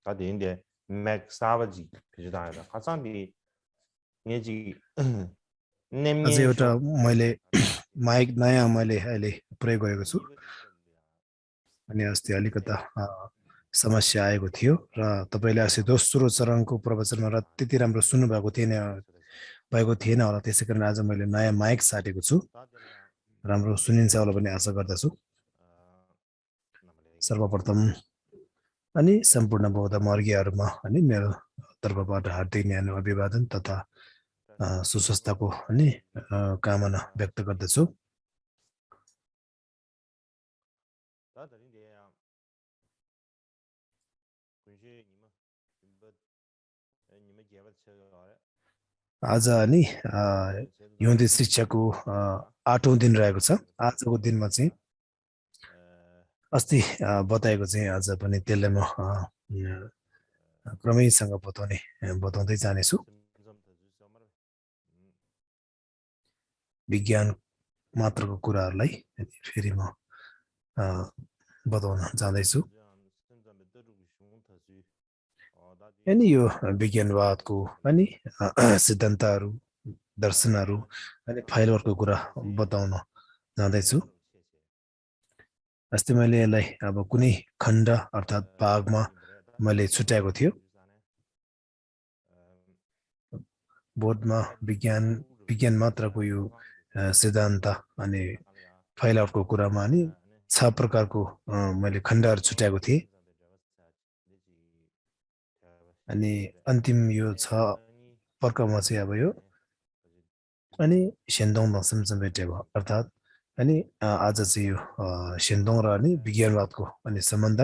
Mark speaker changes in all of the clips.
Speaker 1: 다들 맥 사바지 그지다다 가상비 예지
Speaker 2: अझै एउटा
Speaker 1: 냄년쇼
Speaker 2: मैले माइक नयाँ मैले अहिले प्रयोग गरेको छु अनि अस्ति अलिकता समस्या आएको थियो र तपाईँले अस्ति दोस्रो चरणको प्रवचनमा र त्यति राम्रो भएको थिएन होला, त्यसै कारण आज मैले नयाँ माइक साटेको छु, राम्रो सुनिन्छ होला भन्ने आशा गर्दछु। सर्वप्रथम अनि सम्पूर्ण बौद्ध मार्गीहरूमा अनि मेरो तर्फबाट हार्दिक न्यानो अभिवादन तथा सुस्वास्थ्यको अनि कामना व्यक्त गर्दछु। आज अनि हिउँदे शिक्षाको 8औं दिन रहेको छ। आजको दिनमा चाहिँ अस्ति बताएको चाहिँ आज पनि त्यसलाई म क्रमैसँग बताउँदै जानेछु। विज्ञान मात्रको कुराहरूलाई फेरि म बताउन जाँदैछु। अनि यो विज्ञानवादको अनि सिद्धान्तहरू, दर्शनहरू अनि फाइलहरूको कुरा बताउन जाँदैछु। अस्ति मैले यसलाई अब कुनै खण्ड अर्थात् भागमा मैले छुट्याएको थियो। बोर्डमा विज्ञान मात्रको यो सिद्धान्त अनि फाइलहरूको कुरामा अनि 6 प्रकारको मैले खण्डहरू छुट्याएको थिएँ। अनि अन्तिम यो 6 प्रकारमा चाहिँ अब यो अनि सेन्दोङ दशम भेटेको अर्थात् अनि आज चाहिँ यो सेन्दोङ र अनि विज्ञानवादको अनि सम्बन्ध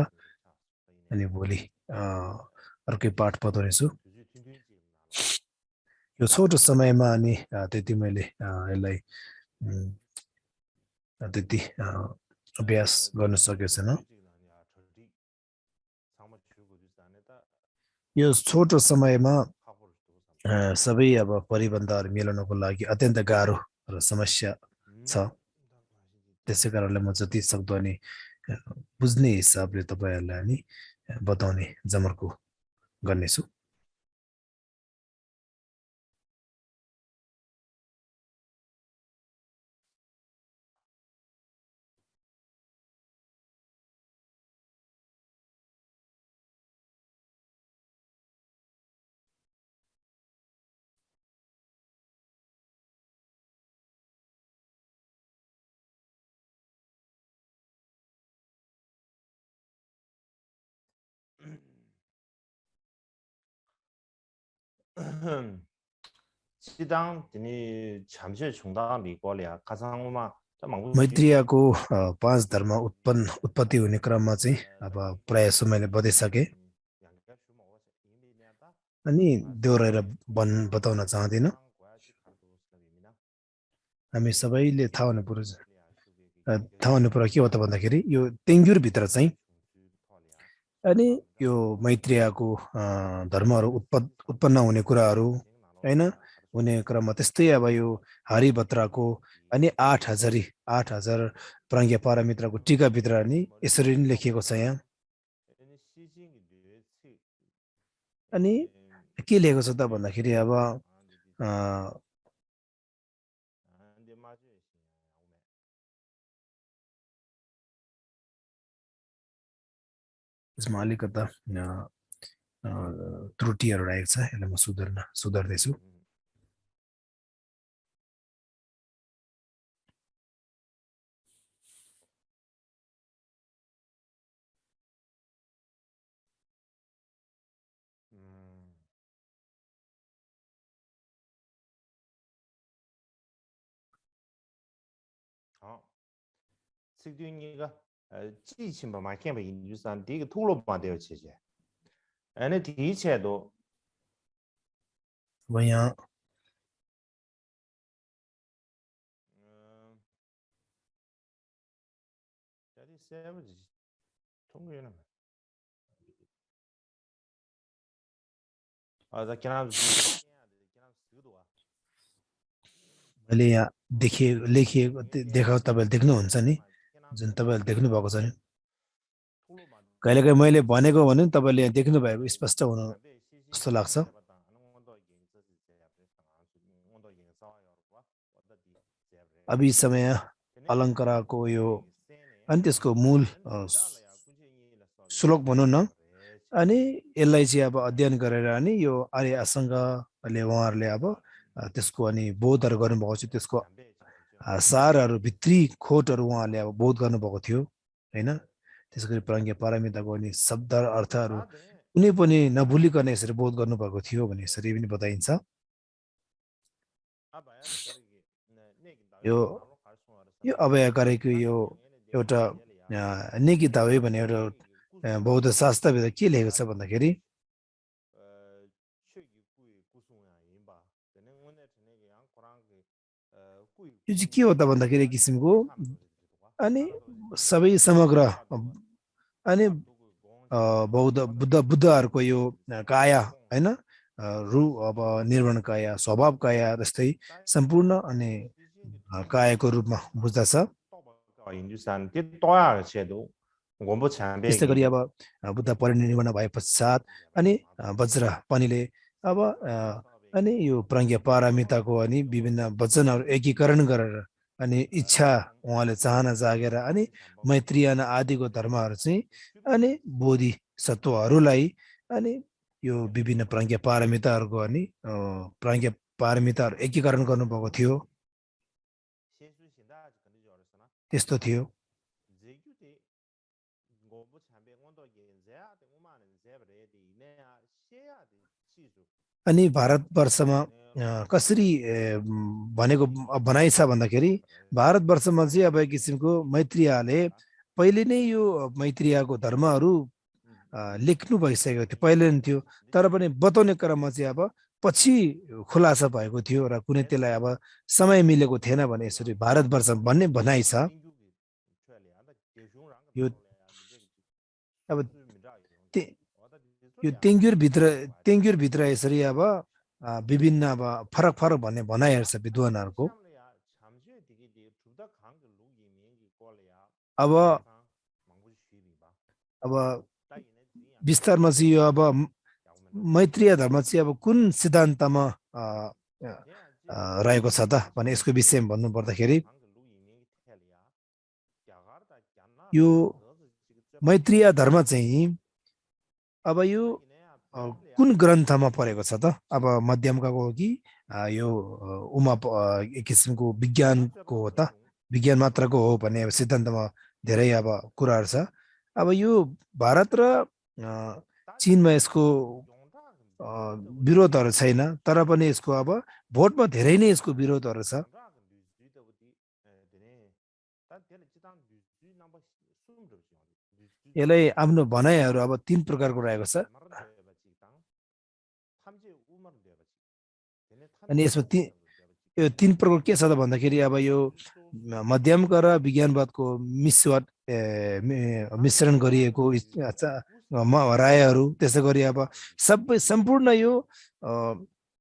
Speaker 2: अनि भोलि अर्कै पाठ बताउनेछु। यो छोटो समयमा अनि त्यति मैले यसलाई त्यति अभ्यास गर्न सकेको छैन। यो छोटो समयमा सबै अब परिबन्धहरू मिलाउनको लागि अत्यन्त गाह्रो र समस्या छ। त्यसै कारणले म जति सक्दो अनि बुझ्ने हिसाबले तपाईँहरूलाई अनि बताउने जमर्को गर्नेछु।
Speaker 1: 시당 드니 잠시 중단한 리꼴이야 가상우마
Speaker 2: मैत्रीयको 5 धर्म उत्पत्ति हुने क्रममा चाहिँ अब प्राय समयले बताइसके अनि दोहोऱ्याएर बताउन चाहदिन। हामी सबैले थाहा हुनु पर्यो के हो त भन्दाखेरि यो तेङ्गुर भित्र चाहिँ अनि यो मैत्रीयको धर्महरू उत्पन्न हुने कुराहरू हैन हुने क्रममा त्यस्तै अब यो हरिभद्रको अनि 8,000 प्रज्ञा पारमित्रको टीका भित्र अनि यसरी नै लेखिएको छ यहाँ। अनि के लेखेको छ त भन्दाखेरि अब यसमा अलिकता त्रुटिहरू रहेको छ, यसलाई म सुधार्दैछु।
Speaker 1: 식균이가 지침바 마케바 인주산 디가 토로바 되어 체제. 아니 디체도
Speaker 2: यहाँ
Speaker 1: 자리 세버지 통계는 아자 किन
Speaker 2: मैले यहाँ लेखिएको तपाईँले देख्नुहुन्छ नि, जुन तपाईँले देख्नु भएको छ नि कहिलेकाहीँ मैले भनेको भने तपाईले यहाँ देख्नु भएको स्पष्ट हुनु जस्तो लाग्छ अभी समय अलङ्कारको यो अनि त्यसको मूल श्लोक भनौँ न अनि यसलाई चाहिँ अब अध्ययन गरेर अनि यो आर्य आसङ्गले उहाँहरूले अब त्यसको अनि बोधहरू गर्नुभएको छ त्यसको सारहरू भित्री खोटहरू उहाँहरूले अब बोध गर्नुभएको थियो हैन त्यसै गरी प्राज्ञ पारमिताको अनि शब्द अर्थहरू कुनै पनि नभुलिकन यसरी बोध गर्नुभएको थियो भने यसरी पनि बताइन्छ यो यो अभयकारीको यो एउटा नेकी दावे भन्ने एउटा बौद्ध शास्त्रभित्र के लेखेको छ भन्दाखेरि यो चाहिँ के हो त भन्दाखेरि किसिमको अनि सबै समग्र अनि बौद्ध बुद्धहरूको यो काया हैन रु अब निर्वाण काया स्वभाव काया जस्तै सम्पूर्ण अनि कायाको रूपमा बुझ्दछ त्यस्तै गरी अब बुद्ध परिनिर्वाण भए पश्चात अनि वज्र पनिले अब अनि यो प्राज्ञ पारमिताको अनि विभिन्न वचनहरू एकीकरण गरेर अनि इच्छा उहाँले चाहना जागेर अनि मैत्रीयन आदिको धर्महरू चाहिँ अनि बोधि सत्वहरूलाई अनि यो विभिन्न प्राज्ञ पारमिताहरूको अनि प्राज्ञ पारमिताहरू एकीकरण गर्नुभएको थियो त्यस्तो थियो अनि भारतवर्षमा कसरी भनेको भनाइ छ भन्दाखेरि भारतवर्षमा चाहिँ अब एक किसिमको मैत्रीयले पहिले नै यो मैत्रीयको धर्महरू लेख्नु भइसकेको थियो पहिले नै थियो तर पनि बताउने क्रममा चाहिँ अब पछि खुलासा भएको थियो र कुनै त्यसलाई अब समय मिलेको थिएन भने यसरी भारतवर्ष भन्ने भनाइ छ यो अब यो तेङ्गुर भित्र यसरी अब विभिन्न अब फरक फरक भन्ने भनाइहरू छ विद्वानहरूको अब विस्तारमा चाहिँ यो अब मैत्रीय धर्म चाहिँ अब कुन सिद्धान्तमा रहेको छ त भने यसको विषयमा भन्नु पर्दाखेरि यो मैत्रीय धर्म चाहिँ अब यो कुन ग्रन्थमा परेको छ त अब मध्यमकाको हो कि यो उमा एक किसिमको विज्ञानको हो त विज्ञान मात्रको हो भन्ने सिद्धान्तमा धेरै अब कुराहरू छ अब यो भारत र चीनमा यसको विरोधहरू छैन तर पनि यसको अब भोटमा धेरै नै यसको विरोधहरू छ यसलाई आफ्नो भनाइहरू अब 3 प्रकारको रहेको छ अनि यसमा यो 3 प्रकार के छ त भन्दाखेरि अब यो मध्यमका र विज्ञानवादको मिश्रण गरिएको रायहरू त्यसै गरी अब सबै सम्पूर्ण यो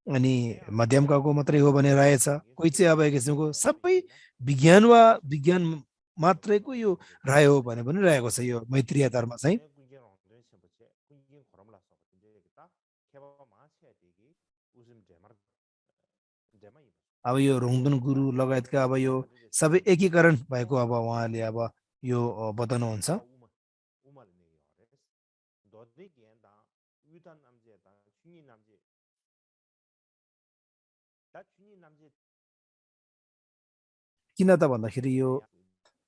Speaker 2: अनि मध्यमकाको मात्रै हो भने राय छ कोही चाहिँ अब एक किसिमको सबै विज्ञान मात्रैको यो राय हो भने पनि रहेको छ यो मैत्रीय धर्म चाहिँ अब यो रोङदन गुरु लगायतका अब यो सबै एकीकरण भएको अब उहाँले अब यो बताउनुहुन्छ किन त भन्दाखेरि यो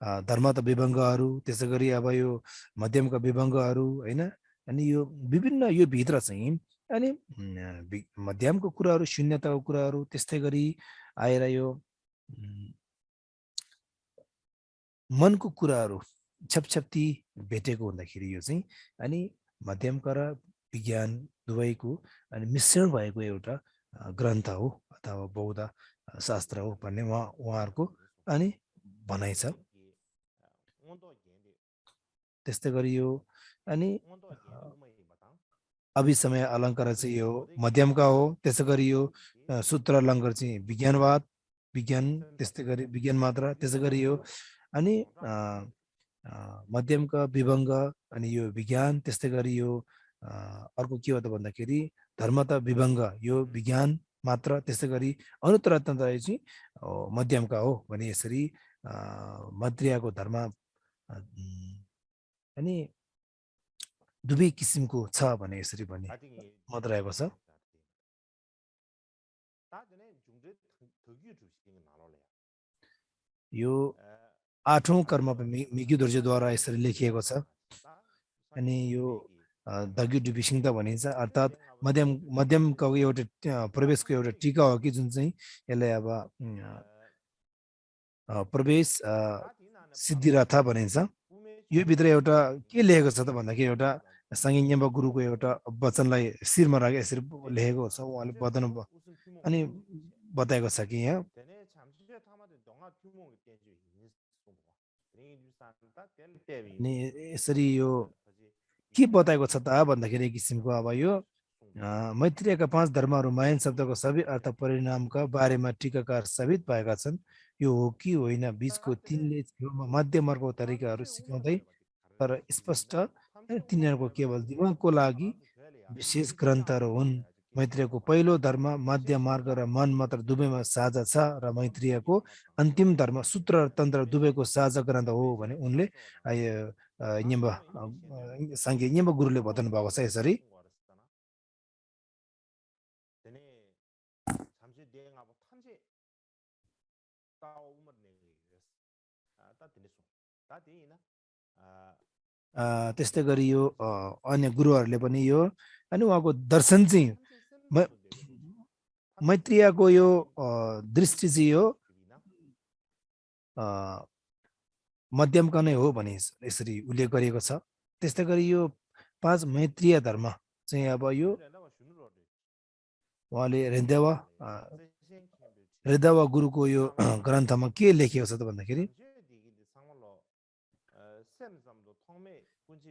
Speaker 2: धर्म त विभङ्गहरू त्यसै गरी अब यो मध्यमका विभङ्गहरू हैन अनि यो विभिन्न यो भित्र चाहिँ अनि मध्यमको कुराहरू शून्यताको कुराहरू त्यस्तै गरी आएर यो मनको कुराहरू छपछप्ती भेटेको हुँदाखेरि यो चाहिँ अनि मध्यमका र विज्ञान दुवैको अनि मिश्रण भएको एउटा ग्रन्थ हो अथवा बौद्ध शास्त्र हो भन्ने उहाँहरूको अनि भनाइ छ त्यस्तै गरी यो अनि अभिसमय अलङ्कार चाहिँ यो मध्यमका हो त्यसै गरी यो सूत्र अलङ्कार चाहिँ विज्ञान त्यस्तै गरी विज्ञान मात्र त्यसै गरी यो अनि मध्यमका विभङ्ग अनि यो विज्ञान त्यस्तै गरी यो अर्को के हो त भन्दाखेरि धर्म त विभङ्ग यो विज्ञान मात्र त्यस्तै गरी अनुत्तरत्न चाहिँ मध्यमका हो भने यसरी मद्रियाको धर्म अनि दुवै किसिमको छ भने यसरी भन्ने मत रहेको छ यो 8औं कर्म मिग्यु दुर्जेद्वारा यसरी लेखिएको छ अनि यो दग्यु डिभिसिङ त भनिन्छ अर्थात् मध्यमको एउटा प्रवेशको एउटा टीका हो कि जुन चाहिँ यसलाई अब प्रवेश सिद्धिरथ भनिन्छ यो भित्र एउटा के लेखेको छ त भन्दाखेरि एउटा संज्ञा गुरुको एउटा वचनलाई शिरमा राखेर यसरी लेखेको छ उहाँले बताउनु अनि बताएको छ कि यहाँ अनि यसरी यो के बताएको छ त भन्दाखेरि एक किसिमको अब यो मैत्रीका 5 धर्महरू मायन शब्दको सबै अर्थ परिणामका बारेमा टीकाकार साबित भएका छन् यो हो कि होइन बीचको तिनले छेउमा मध्य मार्गको तरिकाहरू सिकाउँदै तर स्पष्ट तिनीहरूको केवल दिमागको लागि विशेष ग्रन्थहरू हुन् मैत्रीयको पहिलो धर्म मध्य मार्ग र मन मात्र दुवैमा साझा छ र मैत्रीयको अन्तिम धर्म सूत्र र तन्त्र दुवैको साझा ग्रन्थ हो भने उनले साङ्ख्य गुरुले बताउनु भएको छ यसरी त्यस्तै गरी यो अन्य गुरुहरूले पनि यो अनि उहाँको दर्शन चाहिँ मैत्रीयको यो दृष्टि चाहिँ यो मध्यमका नै हो भने यसरी उल्लेख गरिएको छ त्यस्तै गरी यो 5 मैत्रीय धर्म चाहिँ अब यो उहाँले हृदय गुरुको यो ग्रन्थमा के लेखिएको छ त भन्दाखेरि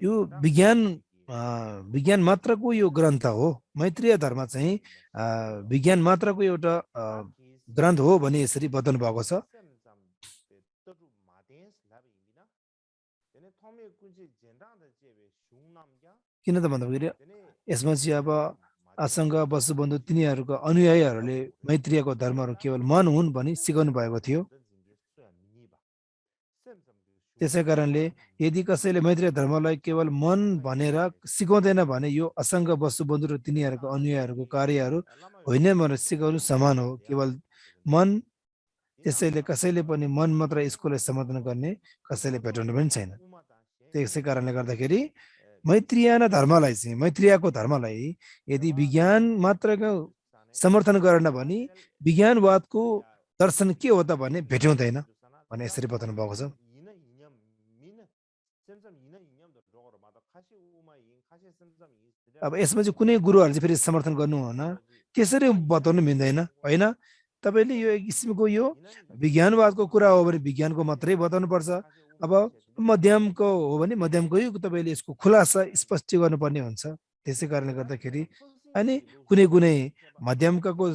Speaker 2: यो विज्ञान मात्रको यो ग्रन्थ हो मैत्रीय धर्म चाहिँ विज्ञान मात्रको एउटा ग्रन्थ हो भने यसरी बताउनु भएको छ किन त भन्दाखेरि यसमा चाहिँ अब आसङ्ग वसुबन्धु तिनीहरूको अनुयायीहरूले मैत्रीयको धर्महरू केवल मन हुन् भनी सिकाउनु भएको थियो त्यसै कारणले यदि कसैले मैत्रीय धर्मलाई केवल मन भनेर सिकाउँदैन भने यो असङ्ग वसुबन्धु र तिनीहरूको अनुयायीहरूको कार्यहरू होइन भनेर सिकाउनु समान हो केवल मन त्यसैले कसैले पनि मन मात्र यसकोलाई समर्थन गर्ने कसैले भेटाउनु पनि छैन त्यसै कारणले गर्दाखेरि मैत्रीयको धर्मलाई यदि विज्ञान मात्रको समर्थन गरेन भने विज्ञानवादको दर्शन के हो त भने भेट्याउँदैन भने यसरी बताउनु भएको छ अब यसमा चाहिँ कुनै गुरुहरूले चाहिँ फेरि समर्थन गर्नु हुन त्यसरी बताउनु मिल्दैन होइन तपाईँले यो एक किसिमको यो विज्ञानवादको कुरा हो भने विज्ञानको मात्रै बताउनु पर्छ अब मध्यमको हो भने मध्यमकै तपाईँले यसको खुलासा स्पष्ट गर्नुपर्ने हुन्छ त्यसै कारणले गर्दाखेरि अनि कुनै मध्यमकाको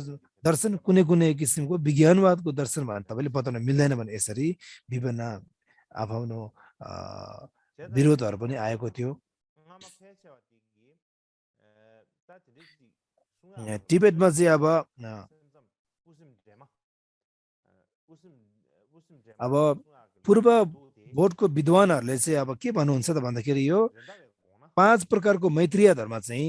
Speaker 2: दर्शन कुनै किसिमको विज्ञानवादको दर्शन भने तपाईँले बताउन मिल्दैन भने यसरी विभिन्न आफ्नो विरोधहरू पनि आएको थियो टिबेटमा चाहिँ अब पूर्व बोर्डको विद्वानहरूले चाहिँ अब के भन्नुहुन्छ त भन्दाखेरि यो 5 प्रकारको मैत्रीय धर्म चाहिँ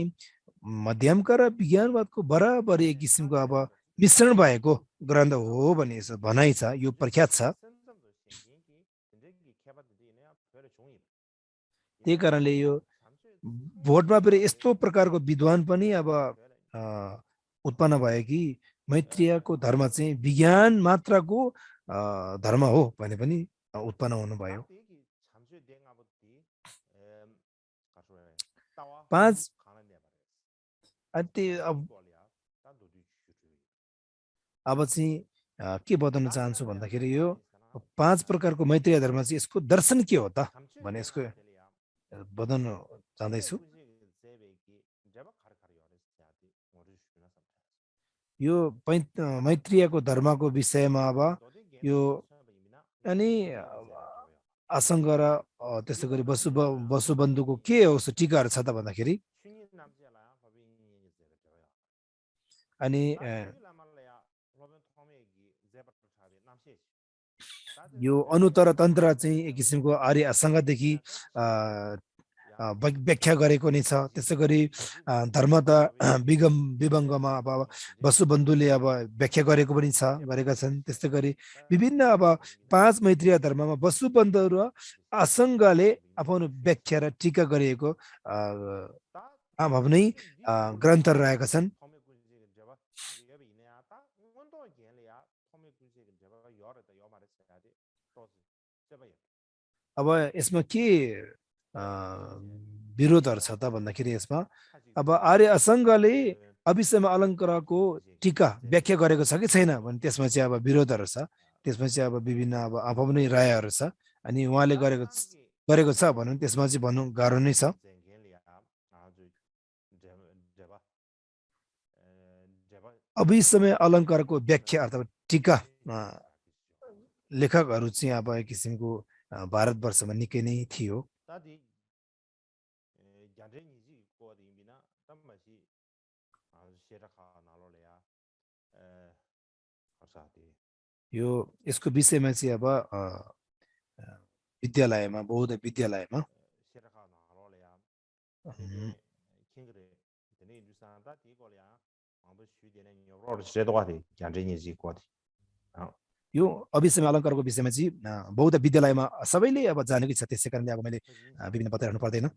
Speaker 2: मध्यमका र विज्ञानवादको बराबर एक किसिमको अब मिश्रण भएको ग्रन्थ हो भन्ने भनाइ छ यो प्रख्यात छ त्यही कारणले यो भोटमा फेरि यस्तो प्रकारको विद्वान पनि अब उत्पन्न भयो कि मैत्रीयको धर्म चाहिँ विज्ञान मात्रको धर्म हो भने पनि उत्पन्न हुनुभयो 5 अब चाहिँ के बताउन चाहन्छु भन्दाखेरि यो 5 प्रकारको मैत्रीय धर्म चाहिँ यसको दर्शन के हो त भने यसको बताउन चाहँदैछु यो मैत्रीयको धर्मको विषयमा अब यो अनि आसङ्ग र त्यसै गरी वसुबन्धुको के हो टिकाहरू छ त भन्दाखेरि
Speaker 1: 춘이 남지야라 법인이 제거요.
Speaker 2: अनि
Speaker 1: 나라말이야 로벤 토메기 제바트 차비 남시.
Speaker 2: यो अनुतर तन्त्र चाहिँ एक किसिमको आर्य आसङ्गदेखि व्याख्या गरेको नै छ। त्यसै गरी धर्म त विभङ्गमा अब वसुबन्धुले अब व्याख्या गरेको पनि छ, गरेका छन्। त्यस्तै गरी विभिन्न अब 5 मैत्रीय धर्ममा वसुबन्धु र आसङ्गले आफ्नो व्याख्या र टीका गरिएको नै ग्रन्थहरू रहेका छन्। अब यसमा के विरोधहरू छ त भन्दाखेरि यसमा अब आर्य आसङ्गले अभिषयमा अलङ्कारको टीका व्याख्या गरेको छ कि छैन भने त्यसमा चाहिँ अब विरोधहरू छ। त्यसमा चाहिँ अब विभिन्न अब आफू पनि रायहरू छ। अनि उहाँले गरेको छ भन्नु त्यसमा चाहिँ भन्नु गाह्रो नै छ। अभिषय अलङ्कारको व्याख्या अथवा टीका लेखकहरू चाहिँ अब एक किसिमको भारतवर्षमा निकै नै थियो। यो यसको विषयमा चाहिँ अब विद्यालयमा बौद्ध विद्यालयमा यो अभिषय अलङ्कारको विषयमा चाहिँ बौद्ध विद्यालयमा सबैले अब जानेकै छ। त्यसै कारणले अब मैले विभिन्न बताइरहनु पर्दैन।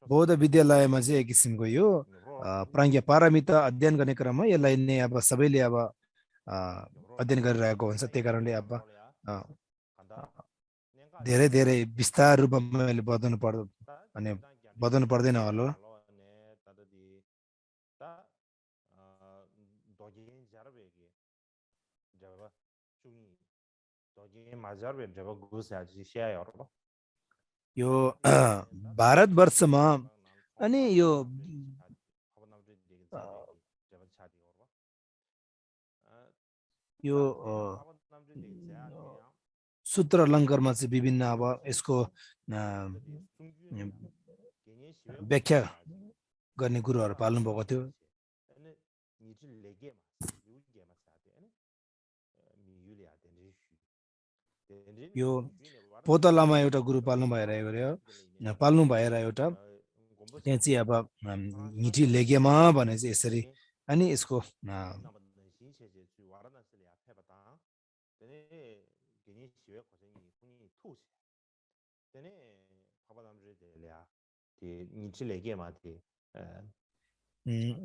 Speaker 2: बौद्ध विद्यालयमा चाहिँ एक किसिमको यो प्राज्ञ पारमिता अध्ययन गर्ने क्रममा यसलाई नै अब सबैले अब अध्ययन गरिरहेको हुन्छ। त्यही कारणले अब धेरै धेरै विस्तार रूपमा मैले बताउनु पर्दैन होला। यो भारतवर्षमा अनि यो सूत्र अलङ्कारमा चाहिँ विभिन्न अब यसको व्याख्या गर्ने गुरुहरू पाल्नु भएको थियो। यो पोता लामा एउटा गुरु पाल्नु भएर एउटा त्यहाँ चाहिँ अब मिठी लेगेमा भने चाहिँ यसरी अनि यसको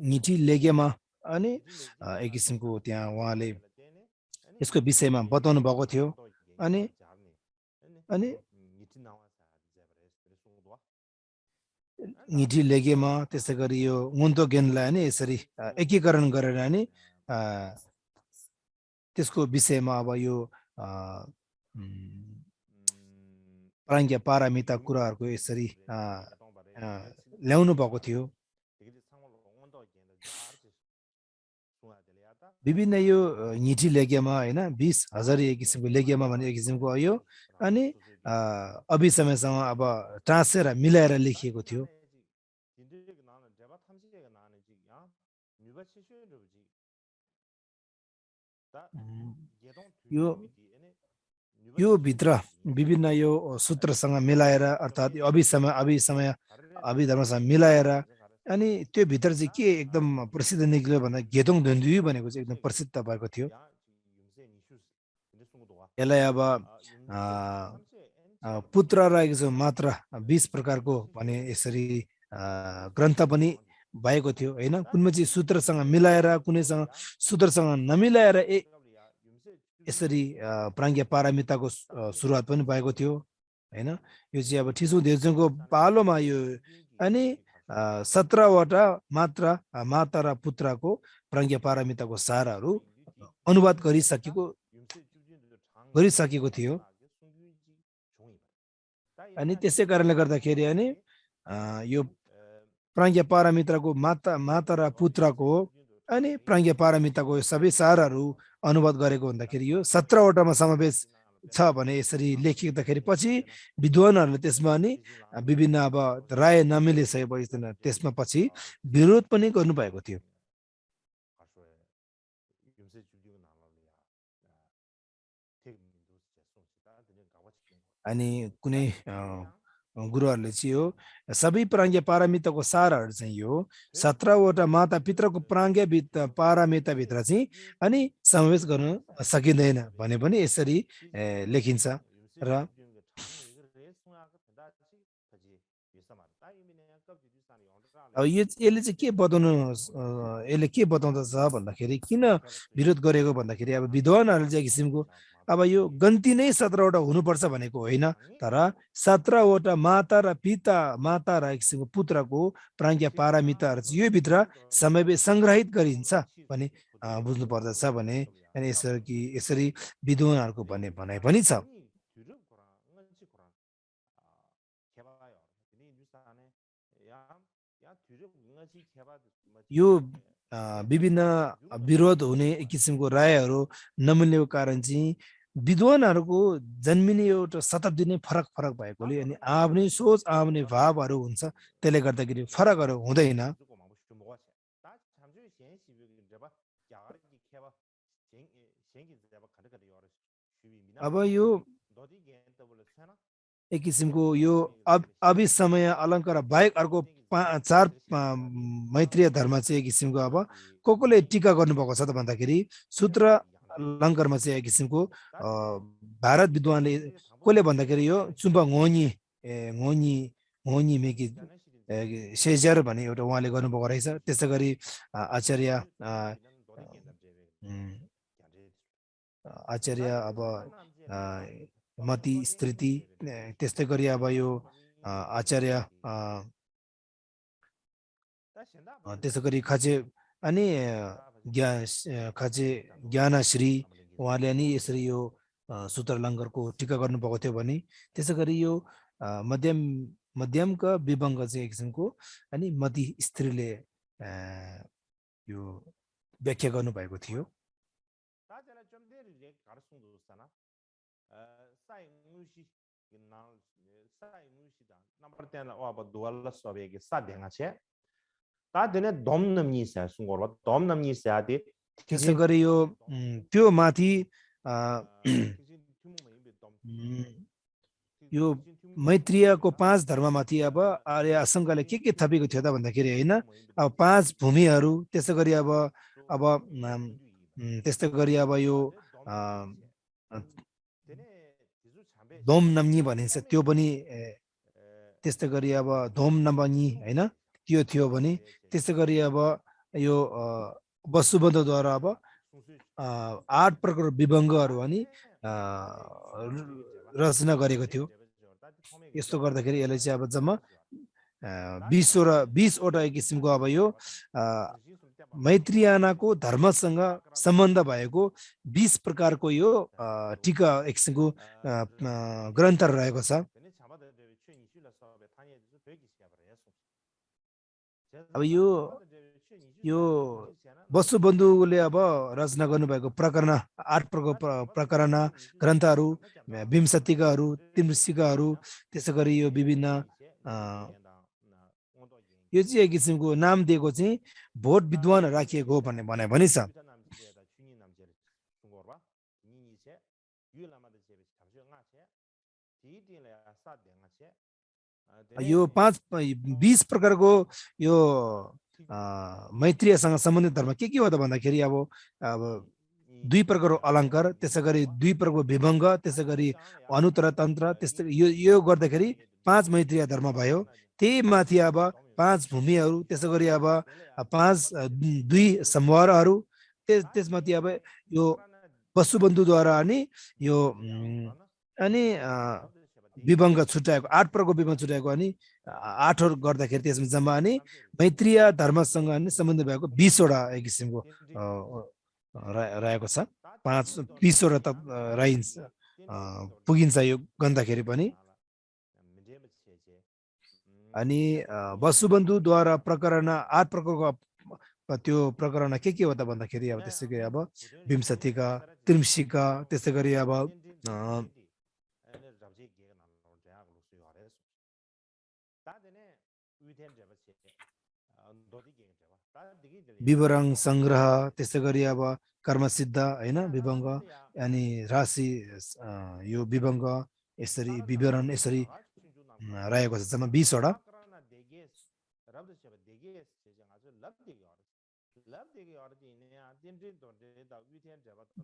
Speaker 2: निटी लेगेमा अनि एक किसिमको त्यहाँ उहाँले यसको विषयमा बताउनु भएको थियो। अनि निटी लेगेमा त्यसै गरी यो मुन्तो गेनलाई नि यसरी एकीकरण गरेर अनि त्यसको विषयमा अब यो प्राज्ञ पारमिता कुराहरूको यसरी ल्याउनु भएको थियो। विभिन्न यो निटी लेगेमा हैन 20,000 एक किसिमको लेगेमा भन्ने एक किसिमको यो अनि अभिसमयसँग अब टाँसेर मिलाएर लेखिएको थियो। यो भित्र विभिन्न यो सूत्रसँग मिलाएर अर्थात् अभिधर्मसँग मिलाएर अनि त्यो भित्र चाहिँ के एकदम प्रसिद्ध निक्ल्यो भन्दा गेदोङ धुन्धुई भनेको चाहिँ एकदम प्रसिद्ध भएको थियो। यसलाई अब पुत्र रहेको मात्र 20 प्रकारको भने यसरी ग्रन्थ पनि भएको थियो हैन। कुनै चाहिँ सूत्रसँग मिलाएर कुनैसँग सूत्रसँग नमिलाएर यसरी प्राज्ञ पारमिताको सुरुवात पनि भएको थियो हैन। यो चाहिँ अब ठिसु देवजङको पालोमा यो अनि 17 वटा माता र पुत्रको प्राज्ञ पारमिताको सारहरू अनुवाद गरिसकेको थियो। अनि त्यसै कारणले गर्दाखेरि अनि यो प्राज्ञा पारमिताको माता र पुत्रको अनि प्राज्ञा पारमिताको सबै सारहरू अनुवाद गरेको भन्दाखेरि यो 17 वटामा समावेश छ भने यसरी लेखिँदाखेरि पछि विद्वानहरूले त्यसमा अनि विभिन्न अब राय नमिलिसकेपछि त्यसमा पछि विरोध पनि गर्नुभएको थियो। अनि कुनै गुरुहरूले चाहिँ यो सबै प्राज्ञा पारमिताको सारहरू चाहिँ यो 17 वटा माता पिताको प्राज्ञा पारमिता भित्र चाहिँ अनि समावेश गर्न सकिँदैन भने पनि यसरी लेखिन्छ र यसले चाहिँ के बताउँदछ भन्दाखेरि किन विरोध गरेको भन्दाखेरि अब विद्वानहरूले चाहिँ किसिमको अब यो गन्ती नै 17 वटा हुनुपर्छ भनेको होइन, तर 17 वटा माता र एक किसिमको पुत्रको प्राज्ञा पारमिताहरू चाहिँ यो भित्र समावेश सङ्ग्रहित गरिन्छ भने बुझ्नु पर्दछ भने अनि यसरी विद्वानहरूको भन्ने भनाइ पनि छ। यो विभिन्न विरोध हुने एक किसिमको रायहरू नमिल्नेको कारण चाहिँ विद्वानहरूको जन्मिने एउटा शताब्दी नै फरक भएकोले अनि आफ्नै सोच आफ्नै भावहरू हुन्छ, त्यसले गर्दाखेरि फरकहरू हुँदैन। अब यो एक किसिमको यो अभिसमय अलङ्कार बाहेक अर्को 4 मैत्रीय धर्म चाहिँ एक किसिमको अब कोले टीका गर्नुभएको छ त भन्दाखेरि सूत्र अलङ्कारमा चाहिँ एक किसिमको भारत विद्वानले कसले भन्दाखेरि यो चुम्बा घोनी मेकी सेजर भन्ने एउटा उहाँले गर्नुभएको रहेछ। त्यसै गरी आचार्य अब मती स्थिति, त्यस्तै गरी अब यो आचार्य त्यसै गरी खाचे अनि खाचे ज्ञानश्री उहाँले अनि यसरी यो सूत्र अलङ्कारको टीका गर्नुभएको थियो भने त्यसै गरी यो मध्यमका विभङ्ग चाहिँ एक किसिमको अनि मती स्त्रीले यो व्याख्या गर्नुभएको थियो। त्यसै गरी यो त्यो माथि यो मैत्रीयको 5 धर्ममाथि अब आर्य आशङ्काले के थपेको थियो त भन्दाखेरि होइन, अब 5 भूमिहरू, त्यसै गरी अब त्यस्तै गरी अब यो धोम नम्नी भनिन्छ त्यो पनि, त्यस्तै गरी अब धोम नम्नी होइन त्यो थियो भने त्यसै गरी अब यो वसुबन्धद्वारा अब 8 प्रकार विभङ्गहरू अनि रचना गरेको थियो। यस्तो गर्दाखेरि यसले चाहिँ अब जम्मा 20 वटा एक किसिमको अब यो मैत्रीयानाको धर्मसँग सम्बन्ध भएको 20 प्रकारको यो टीका एक किसिमको ग्रन्थहरू रहेको छ। अब यो वसुबन्धुले अब रचना गर्नुभएको प्रकरण 8 प्रकरण ग्रन्थहरू, विंशतिकाहरू, त्रिमृशिकाहरू, त्यसै गरी यो विभिन्न यो चाहिँ एक किसिमको नाम दिएको चाहिँ भोट विद्वान राखिएको हो भन्ने भनाइ पनि छ। यो 20 प्रकारको यो मैत्रीयसँग सम्बन्धित धर्म के हो त भन्दाखेरि अब 2 प्रकारको अलङ्कार, त्यसै गरी 2 प्रकारको विभङ्ग, त्यसै गरी अनुतर तन्त्र, त्यस्तै यो गर्दाखेरि 5 मैत्रीय धर्म भयो। त्यही माथि अब 5 भूमिहरू, त्यसै गरी अब 2 संवरहरू, त्यसमाथि अब यो वसुबन्धुद्वारा अनि यो अनि विभङ्ग छुट्याएको 8 प्रकारको विभङ्ग छुट्याएको अनि 8 गर्दाखेरि त्यसमा जम्मा अनि मैत्रीय धर्मसँग अनि सम्बन्ध भएको 20 वटा एक किसिमको रहेको छ। 20 वटा त पुगिन्छ यो गन्दाखेरि पनि। अनि वसुबन्धुद्वारा प्रकरण 8 प्रकारको त्यो प्रकरण के हो त भन्दाखेरि अब त्यसै गरी अब विंशतिका त्रिंशिका त्यसै गरी अब विवरण संग्रह त्यसै गरी अब कर्मसिद्ध हैन विभङ्ग अनि राशि यो विभङ्ग यसरी विवरण यसरी रहेको छ जम्मा 20 वटा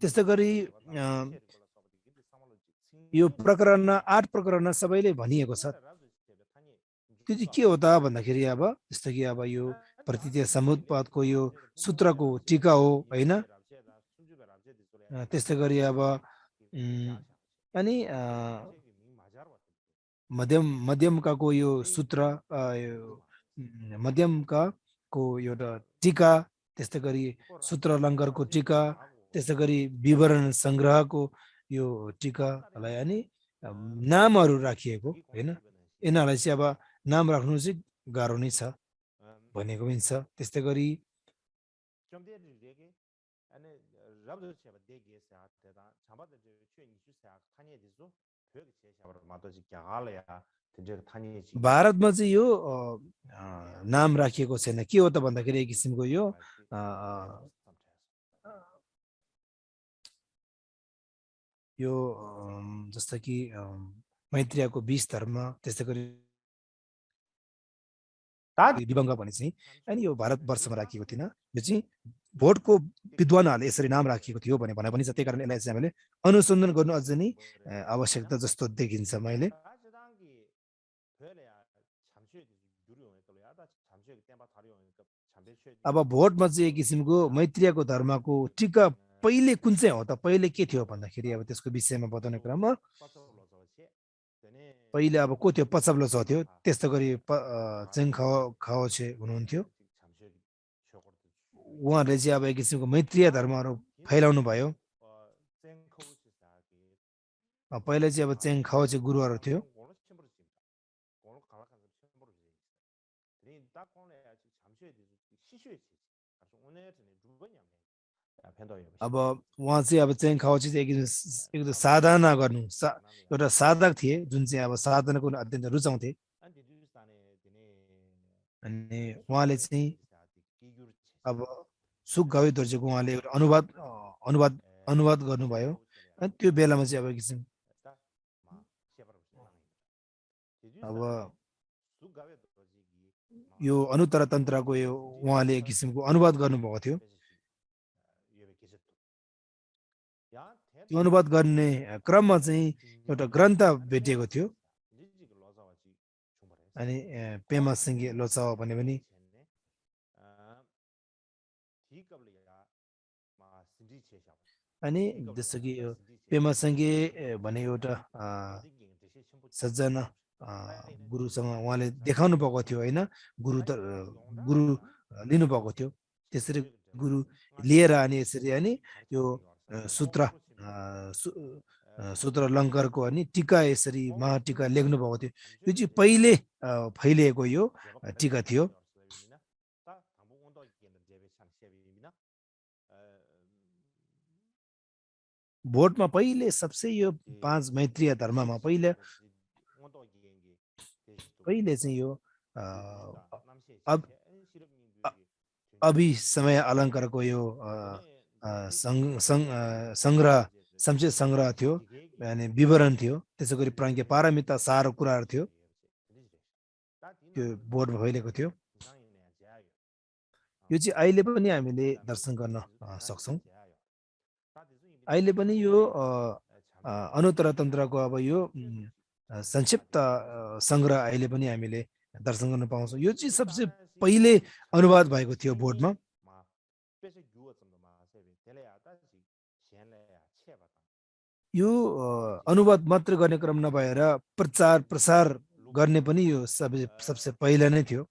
Speaker 2: त्यसै गरी यो प्रकरण 8 प्रकरण सबैले भनिएको छ त्यो चाहिँ के हो त भन्दाखेरि अब जस्तो कि अब यो प्रतितीय समुत्पादको यो सूत्रको टीका हो हैन त्यस्तै गरी अब अनि मध्यमकाको यो सूत्र मध्यमकाको एउटा टीका त्यस्तै गरी सूत्र अलङ्कारको टीका त्यस्तै गरी विवरण संग्रहको यो टीकालाई अनि नामहरू राखिएको हैन यिनीहरूलाई चाहिँ अब नाम राख्नु चाहिँ गाह्रो नै छ भनेको पनि छ त्यस्तै गरी भारतमा चाहिँ यो नाम राखिएको छैन के हो त भन्दाखेरि एक किसिमको यो यो जस्तो कि मैत्रेयको 20 धर्म त्यस्तै गरी विभङ्ग भने चाहिँ अनि यो भारतवर्षमा राखिएको थिएन यो चाहिँ भोटको विद्वानहरूले यसरी नाम राखिएको थियो भने पनि छ त्यही कारण यसलाई चाहिँ हामीले अनुसन्धान गर्नु अझै नै आवश्यकता जस्तो देखिन्छ मैले अब भोटमा चाहिँ एक किसिमको मैत्रेयको धर्मको टीका पहिले कुन चाहिँ हो त पहिले के थियो भन्दाखेरि अब त्यसको विषयमा बताउने क्रममा पहिले अब को थियो पचब्लो छ थियो त्यस्तै गरी चेङ खाओछे हुनुहुन्थ्यो उहाँहरूले चाहिँ अब एक किसिमको मैत्रेय धर्महरू फैलाउनु भयो पहिला चाहिँ अब चेङ खाओछे गुरुहरू थियो अब उहाँ चाहिँ अब चेङ खाओछे चाहिँ एकदम साधना गर्नु एउटा साधक थिए जुन चाहिँ अब साधनाको अत्यन्त रुचाउँथे अनि उहाँले चाहिँ अब सुख गावी दर्जेको उहाँले एउटा अनुवाद गर्नुभयो अनि त्यो बेलामा चाहिँ अब किसिम अब यो अनुत्तर तन्त्रको यो उहाँले एक किसिमको अनुवाद गर्नुभएको थियो त्यो अनुवाद गर्ने क्रममा चाहिँ एउटा ग्रन्थ भेटिएको थियो अनि पेमा सिंगे लोचावा भने पनि अनि जस्तो कि यो पेमा सिंगे भने एउटा सज्जना गुरुसँग उहाँले देखाउनु भएको थियो हैन गुरु लिनु भएको थियो त्यसरी गुरु लिएर अनि यसरी अनि यो सूत्र अलङ्कारको अनि टीका यसरी महाटीका लेख्नु भएको थियो यो चाहिँ पहिले फैलिएको यो टीका थियो भोटमा पहिले सबसे यो 5 मैत्रेय धर्ममा पहिले चाहिँ यो समय अलङ्कारको यो संग्रह संक्षेप संग्रह थियो अनि विवरण थियो त्यसै गरी प्राङ्ग्य पारमिता सार कुराहरू थियो त्यो बोर्डमा फैलेको थियो यो चाहिँ अहिले पनि हामीले दर्शन गर्न सक्छौँ अहिले पनि यो अनुत्तर तन्त्रको अब यो संक्षिप्त संग्रह अहिले पनि हामीले दर्शन गर्न पाउँछौँ यो चाहिँ सबसे पहिले अनुवाद भएको थियो बोर्डमा यो अनुवाद मात्र गर्ने क्रम नभएर प्रचार प्रसार गर्ने पनि यो सबसे पहिला नै थियो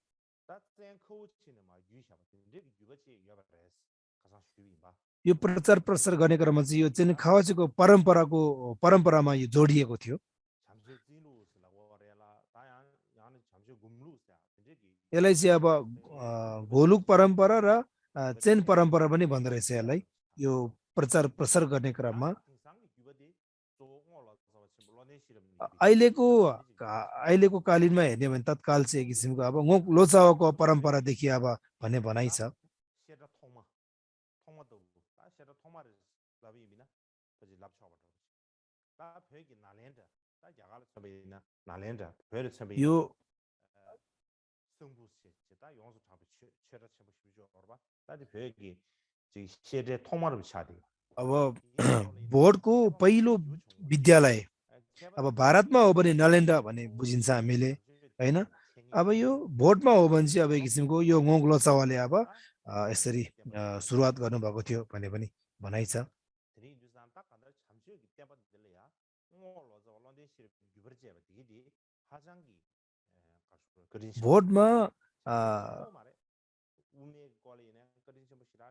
Speaker 2: यो प्रचार प्रसार गर्ने क्रममा चाहिँ यो चाहिँ खावाचीको परम्परामा यो जोडिएको थियो यसलाई चाहिँ अब गोलुक परम्परा र चेन परम्परा पनि भन्दो रहेछ यसलाई यो प्रचार प्रसार गर्ने क्रममा अहिलेको कालीनमा हेर्ने भने तत्काल चाहिँ एक किसिमको अब ngok लोचावाको परम्परादेखि अब भन्ने भनाइ छ यो अब बोर्डको पहिलो विद्यालय अब भारतमा हो भने नलेन्डा भन्ने बुझिन्छ हामीले हैन अब यो भोटमा हो भने चाहिँ अब एक किसिमको यो ngok लोचावाले अब यसरी सुरुवात गर्नुभएको थियो भन्ने पनि भनाइ छ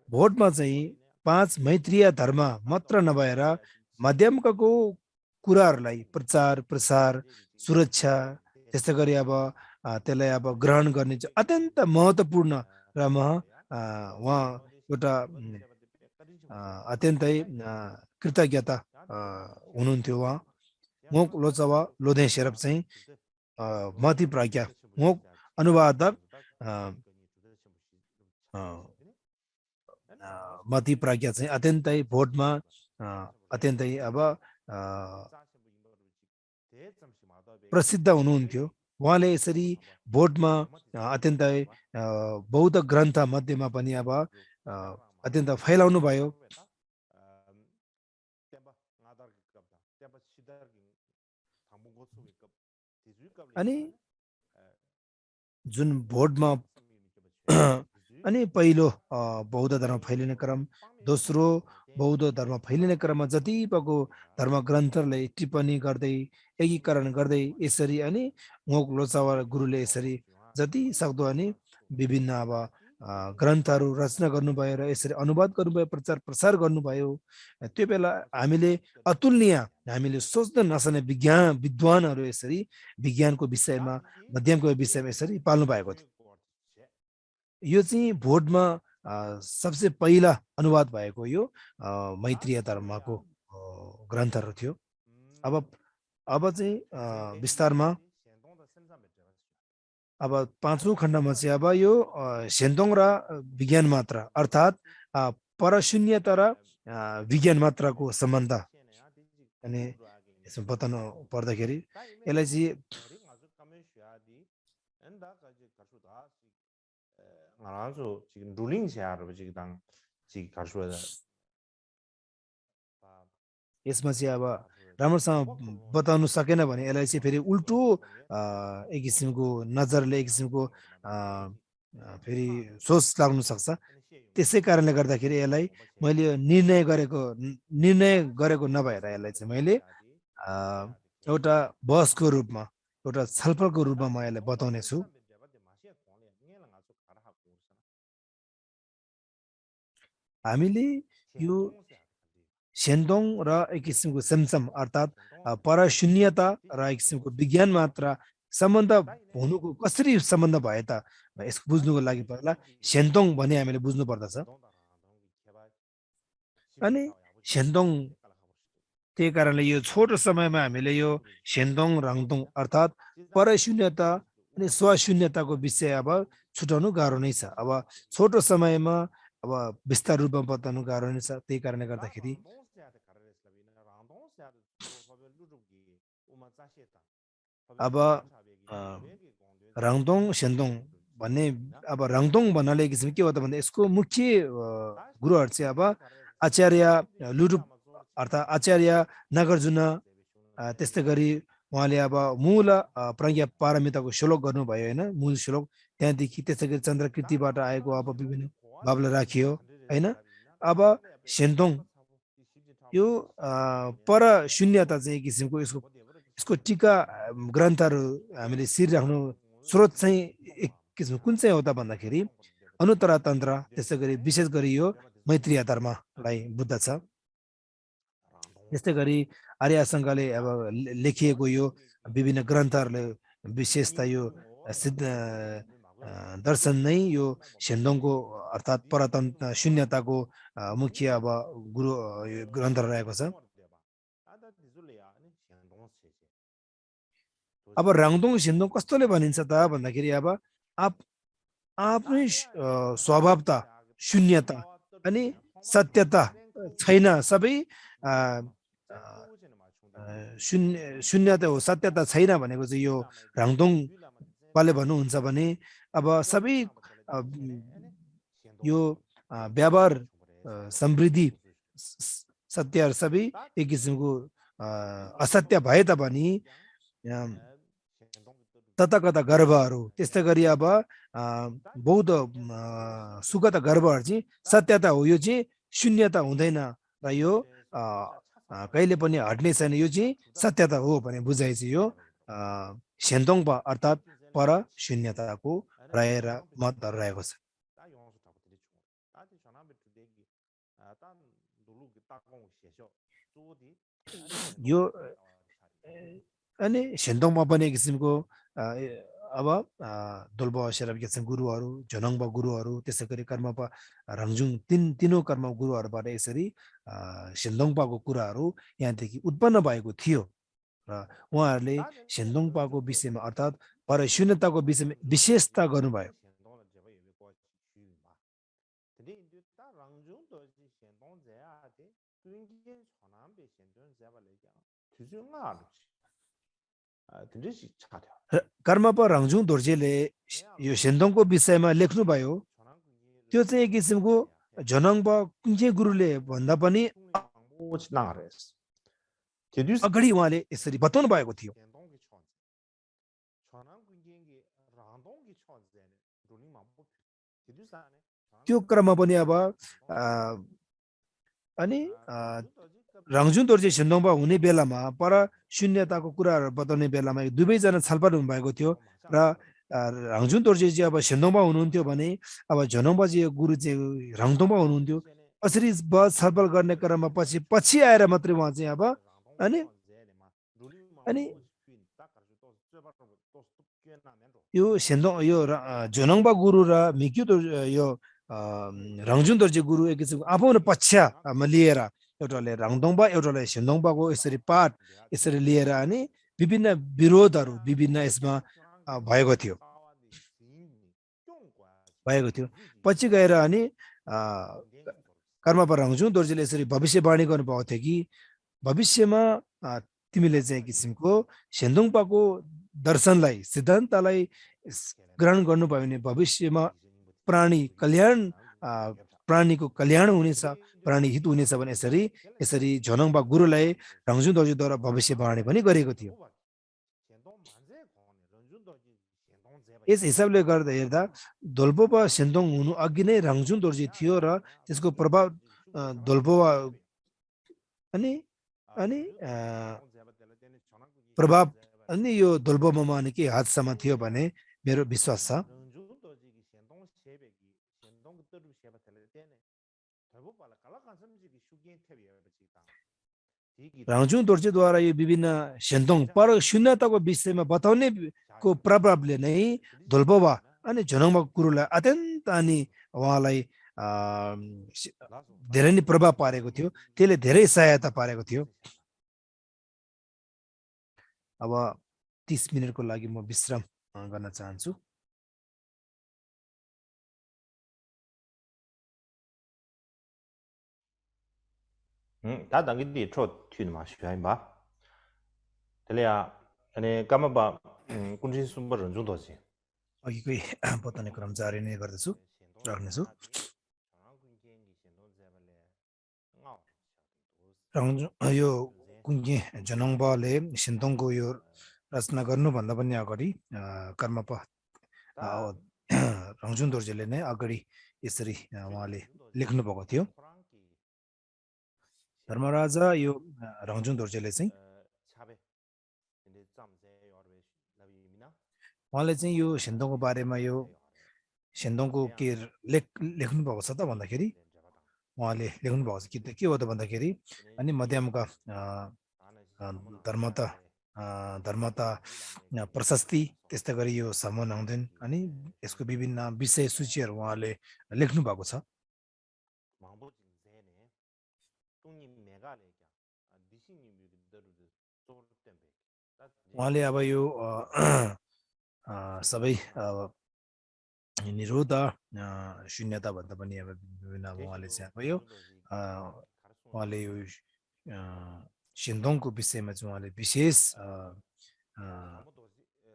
Speaker 2: भोटमा चाहिँ 5 मैत्रीय धर्म मात्र नभएर माध्यमको कुराहरूलाई प्रचार प्रसार सुरक्षा त्यस्तै गरी अब त्यसलाई अब ग्रहण गर्ने चाहिँ अत्यन्त महत्त्वपूर्ण र उहाँ एउटा अत्यन्तै कृतज्ञता हुनुहुन्थ्यो उहाँ ngok लोचावा लोधे शेरप चाहिँ मति प्रज्ञा ngok अनुवादक मति प्रज्ञा चाहिँ अत्यन्तै भोटमा अत्यन्तै अब प्रसिद्ध हुनुहुन्थ्यो उहाँले यसरी भोटमा अत्यन्तै बौद्ध ग्रन्थ मध्येमा पनि अब अत्यन्त फैलाउनु भयो अनि जुन भोटमा अनि पहिलो बौद्ध धर्म फैलिने क्रम दोस्रो बौद्ध धर्म फैलिने क्रममा जति भएको धर्म ग्रन्थहरूले टिप्पणी गर्दै एकीकरण गर्दै यसरी अनि ngok लोचावा गुरुले यसरी जति सक्दो अनि विभिन्न अब ग्रन्थहरू रचना गर्नुभयो र यसरी अनुवाद गर्नुभयो प्रचार प्रसार गर्नुभयो त्यो बेला हामीले अतुलनीय हामीले सोच्न नसक्ने विद्वानहरू यसरी विज्ञानको विषयमा मध्यमको विषयमा यसरी पाल्नु भएको थियो यो चाहिँ भोटमा सबसे पहिला अनुवाद भएको यो मैत्रीय धर्मको ग्रन्थहरू थियो अब चाहिँ विस्तारमा अब पाँचौं खण्डमा चाहिँ अब यो सेन्तोङ र विज्ञान मात्र अर्थात् परशून्यता र विज्ञान मात्रको सम्बन्ध अनि यसमा बताउनु पर्दाखेरि यसलाई चाहिँ यसमा चाहिँ अब राम्रोसँग बताउनु सकेन भने यसलाई चाहिँ फेरि उल्टो एक किसिमको नजरले एक किसिमको फेरि सोच लाग्नु सक्छ त्यसै कारणले गर्दाखेरि यसलाई मैले निर्णय गरेको नभएर यसलाई चाहिँ मैले एउटा बहसको रूपमा एउटा छलफलको रूपमा म यसलाई बताउने छु हामीले यो सेन्तोङ र एक किसिमको सेमसम अर्थात् परशून्यता र एक किसिमको विज्ञान मात्र सम्बन्ध हुनुको कसरी सम्बन्ध भयो त यसको बुझ्नुको लागि पहिला सेन्तोङ भने हामीले बुझ्नु पर्दछ अनि सेन्तोङ त्यही कारणले यो छोटो समयमा हामीले यो सेन्तोङ राङतोङ अर्थात् परशून्यता अनि स्वशून्यताको विषय अब छुटाउनु गाह्रो नै छ अब छोटो समयमा अब विस्तार रूपमा बताउनु गाह्रो नै छ त्यही कारणले गर्दाखेरि अब राङतोङ सेन्तोङ भन्ने अब राङतोङ भन्नाले किसिम के हो त भन्दा यसको मुख्य गुरुहरू चाहिँ अब आचार्य लुरुप अर्थात् आचार्य नागार्जुन त्यस्तै गरी उहाँले अब मूल प्रज्ञा पारमिताको श्लोक गर्नुभयो होइन मूल श्लोक त्यहाँदेखि त्यस्तै गरी चन्द्रकृतिबाट आएको अब विभिन्न भावलाई राखियो होइन अब सेन्तोङ यो पर शून्यता चाहिँ एक किसिमको यसको टीका ग्रन्थहरू हामीले सिरिराख्नु स्रोत चाहिँ एक किसिम कुन चाहिँ हो त भन्दाखेरि अनुत्तरा तन्त्र त्यसै गरी विशेष गरी यो मैत्रीय धर्मलाई बुझ्दछ छ त्यस्तै गरी आर्यशङ्करले अब लेखिएको यो विभिन्न ग्रन्थहरूले विशेषता यो दर्शन नै यो सेन्दोङको अर्थात् परतन शून्यताको मुख्य अब गुरु यो ग्रन्थ रहेको छ। अब राङदोङ सेन्दोङ कस्तोले भनिन्छ त भन्दाखेरि अब आफ्नै स्वभावता शून्यता अनि सत्यता छैन, सबै शून्यता हो, सत्यता छैन भनेको चाहिँ यो राङदोङपाले भन्नुहुन्छ भने अब सबै यो व्यवहार समृद्धि सत्यहरू सबै एक किसिमको असत्य भए तापनि तता कता गर्वहरू, त्यस्तै गरी अब बौद्ध सुगत गर्वहरू चाहिँ सत्यता हो, यो चाहिँ शून्यता हुँदैन र यो कहिले पनि हट्ने छैन, यो चाहिँ सत्यता हो भन्ने बुझाइ चाहिँ यो सेन्दोङपा अर्थात् पर शून्यताको रहेर मतहरू रहेको छ। यो अनि सेन्दोङमा पनि एक किसिमको अब दोल्बा शेरप किसिम गुरुहरू, झनङबा गुरुहरू, त्यसै गरी कर्मपा रङजुङ तीनों कर्म गुरुहरूबाट यसरी सेन्दोङपाको कुराहरू यहाँदेखि उत्पन्न भएको थियो र उहाँहरूले सेन्दोङपाको विषयमा अर्थात् पर शून्यताको विषयमा विशेषता गर्नुभयो। कर्मपा रङजुङ दोर्जेले यो सेन्दोङको विषयमा लेख्नुभयो, त्यो चाहिँ एक किसिमको झनङपा कुञ्जे गुरुले भन्दा पनि अगाडि उहाँले यसरी बताउनु भएको थियो। त्यो क्रममा पनि अब अनि रङजुङ दोर्जे सेन्दोङपा हुने बेलामा पर शून्यताको कुराहरू बताउने बेलामा दुवैजना छलफल हुनुभएको थियो र रङजुङ दोर्जे चाहिँ अब सेन्दोङपा हुनुहुन्थ्यो भने अब झनङपा चाहिँ गुरु चाहिँ रङदोङपा हुनुहुन्थ्यो। यसरी छलफल गर्ने क्रममा पछि आएर मात्रै उहाँ चाहिँ अब अनि यो सेन्दोङ यो झनङपा गुरु र मिक्यु यो रङजुङ दोर्जे गुरु एक किसिमको आफ्नो पक्षमा लिएर एउटाले रङदोङपा एउटाले सेन्दोङपाको यसरी पाठ यसरी लिएर अनि विभिन्न विरोधहरू विभिन्न यसमा भएको थियो। पछि गएर अनि कर्मपा रङजुङ दोर्जेले यसरी भविष्यवाणी गर्नुभएको थियो कि भविष्यमा तिमीले चाहिँ किसिमको सेन्दोङपाको दर्शनलाई सिद्धान्तलाई ग्रहण गर्नुभयो भने भविष्यमा प्राणी कल्याण प्राणीको कल्याण हुनेछ, प्राणी हित हुनेछ भने यसरी झनङपा गुरुलाई रङजुङ दोर्जेद्वारा भविष्यवाणी पनि गरेको थियो। यस हिसाबले गर्दा हेर्दा दोल्पोपा सेन्दोङ हुनु अघि नै रङजुङ दोर्जे थियो र त्यसको प्रभाव दोल्पोपा अनि प्रभाव अनि यो दोल्पोमा अनि के हातसम्म थियो भने मेरो विश्वास छ। रङजुङ दोर्जेद्वारा यो विभिन्न सेन्दोङ पर शून्यताको विषयमा बताउने को प्रभावले नै दोल्पोपा अनि झनङपा गुरुलाई अत्यन्त अनि उहाँलाई धेरै नै प्रभाव पारेको थियो, त्यसले धेरै सहायता पारेको थियो। अब 30 मिनटको लागि म विश्राम गर्न चाहन्छु।
Speaker 1: 다 당기디 초 튀는 쉬어인 봐. 들려야 अनि कामबा कुन चाहिँ सुम्बर रङजुङ दोर्जे
Speaker 2: अघिकै बताउने क्रम जारी नै गर्दछु राख्नेछु। यो कुञ्जे झनङपाले सेन्दोङको यो रचना गर्नुभन्दा पनि अगाडि कर्मपा रङजुङ दोर्जेले नै अगाडि यसरी उहाँले लेख्नु भएको थियो। धर्मराजा यो रङजुङ दोर्जेले चाहिँ उहाँले चाहिँ यो सेन्दोङको बारेमा यो सेन्दोङको के लेख्नु भएको छ त भन्दाखेरि उहाँले लेख्नु भएको छ कि के हो त भन्दाखेरि अनि मध्यमका धर्मता धर्मता प्रशस्ति त्यस्तै गरी यो समनाउँदैन अनि यसको विभिन्न विषय सूचीहरू उहाँले लेख्नु भएको छ उहाँले अब यो सबै निरोध शून्यता भन्दा पनि अब विभिन्न उहाँले चाहिँ अब यो उहाँले यो सिन्धोङको विषयमा चाहिँ उहाँले विशेष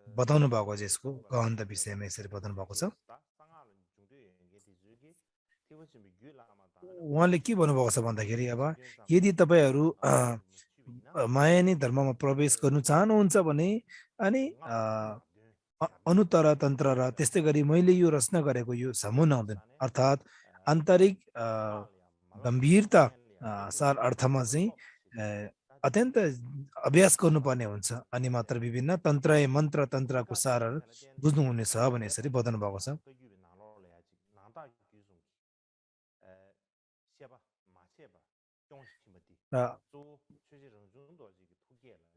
Speaker 2: बताउनु भएको छ यसको गहनता विषयमा यसरी बताउनु भएको छ उहाँले के भन्नुभएको छ भन्दाखेरि अब यदि तपाईहरू मायानी धर्ममा प्रवेश गर्नु चाहनुहुन्छ भने अनि अनुतर तन्त्र र त्यस्तै गरी मैले यो रचना गरेको यो समूह नहुँदैन अर्थात् आन्तरिक गम्भीरता सार अर्थमा चाहिँ अत्यन्त अभ्यास गर्नुपर्ने हुन्छ अनि मात्र विभिन्न तन्त्र मन्त्र तन्त्रको सारहरू बुझ्नुहुनेछ भने यसरी बताउनु भएको छ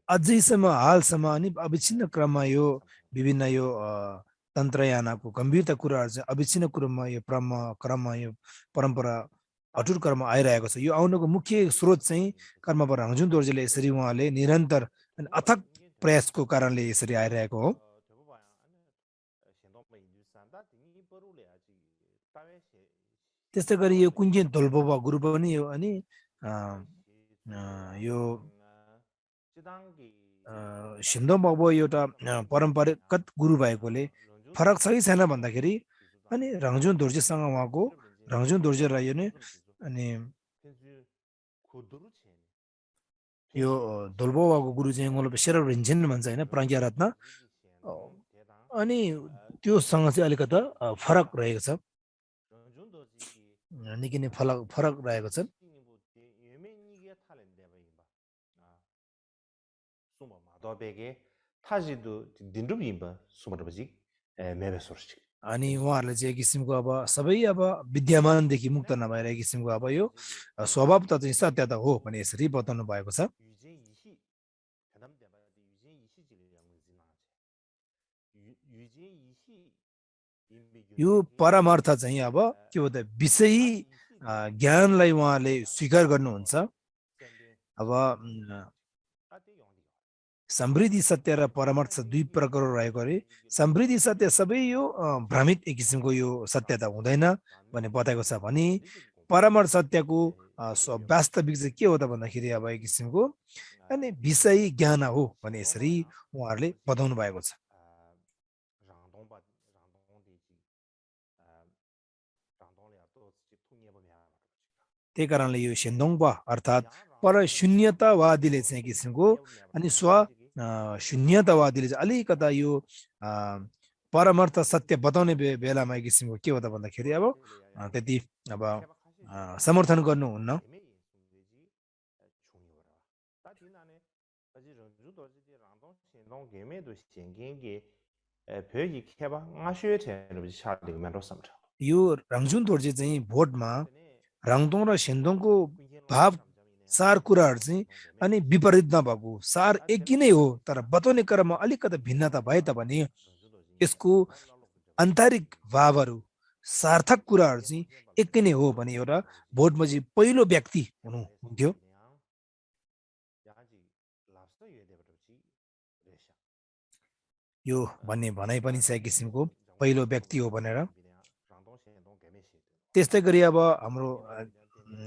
Speaker 2: अझैसम्म हालसम्म अनि अविच्छिन्न क्रममा यो विभिन्न यो तन्त्रयानाको गम्भीरता कुराहरू चाहिँ अविच्छिन्न क्रममा यो क्रममा यो परम्परा अटुट क्रममा आइरहेको छ यो आउनुको मुख्य स्रोत चाहिँ कर्मपर रङजुन दोर्जेले यसरी उहाँले निरन्तर अनि अथक प्रयासको कारणले यसरी आइरहेको हो त्यस्तै गरी यो कुञ्जेन धोल्बोबा गुरु पनि यो अनि यो सिन्धोङ बाबु एउटा परम्परागत गुरु भएकोले फरक छ कि छैन भन्दाखेरि अनि रङजुन दोर्जेसँग उहाँको रङजुन दोर्जे रह्यो नि अनि यो धोल्बोबाको गुरु चाहिँ उहाँले सेरा रिन्झेन भन्छ होइन प्राज्ञा रत्न अनि त्योसँग चाहिँ अलिकता फरक रहेको छ निकै नै फरक रहेको छ अनि उहाँहरूले चाहिँ एक किसिमको अब सबै अब विद्यमानदेखि मुक्त नभएर एक किसिमको अब यो स्वभाव त चाहिँ सत्यता हो भने यसरी बताउनु भएको छ यो परमार्थ चाहिँ अब के हो त विषयी ज्ञानलाई उहाँले स्वीकार गर्नुहुन्छ अब समृद्धि सत्य र परमार्थ दुई प्रकार रहेको अरे समृद्धि सत्य सबै यो भ्रमित एक किसिमको यो सत्यता हुँदैन भन्ने बताएको छ भने परमार्थ सत्यको वास्तविक चाहिँ के हो त भन्दाखेरि अब एक किसिमको अनि विषयी ज्ञान हो भने यसरी उहाँहरूले बताउनु भएको छ त्यही कारणले यो सेन्दोङबा अर्थात् पर शून्यतावादीले चाहिँ किसिमको अनि शून्यतावादीले चाहिँ अलिकता यो परमार्थ सत्य बताउने बेलामा एक किसिमको के हो त भन्दाखेरि अब त्यति अब समर्थन गर्नुहुन्न यो रङजुन दोर्जे चाहिँ भोटमा रङदोङ र सेन्दोङको भाव सार कुराहरू चाहिँ अनि विपरीत नभएको सार एकै नै हो तर बताउने क्रममा अलिकति भिन्नता भए तापनि यसको आन्तरिक भावहरू सार्थक कुराहरू चाहिँ एकै नै हो भने एउटा भोटमा चाहिँ पहिलो व्यक्ति हुनुहुन्थ्यो यो भन्ने भनाइ पनि छ एक किसिमको पहिलो व्यक्ति हो भनेर त्यस्तै गरी अब हाम्रो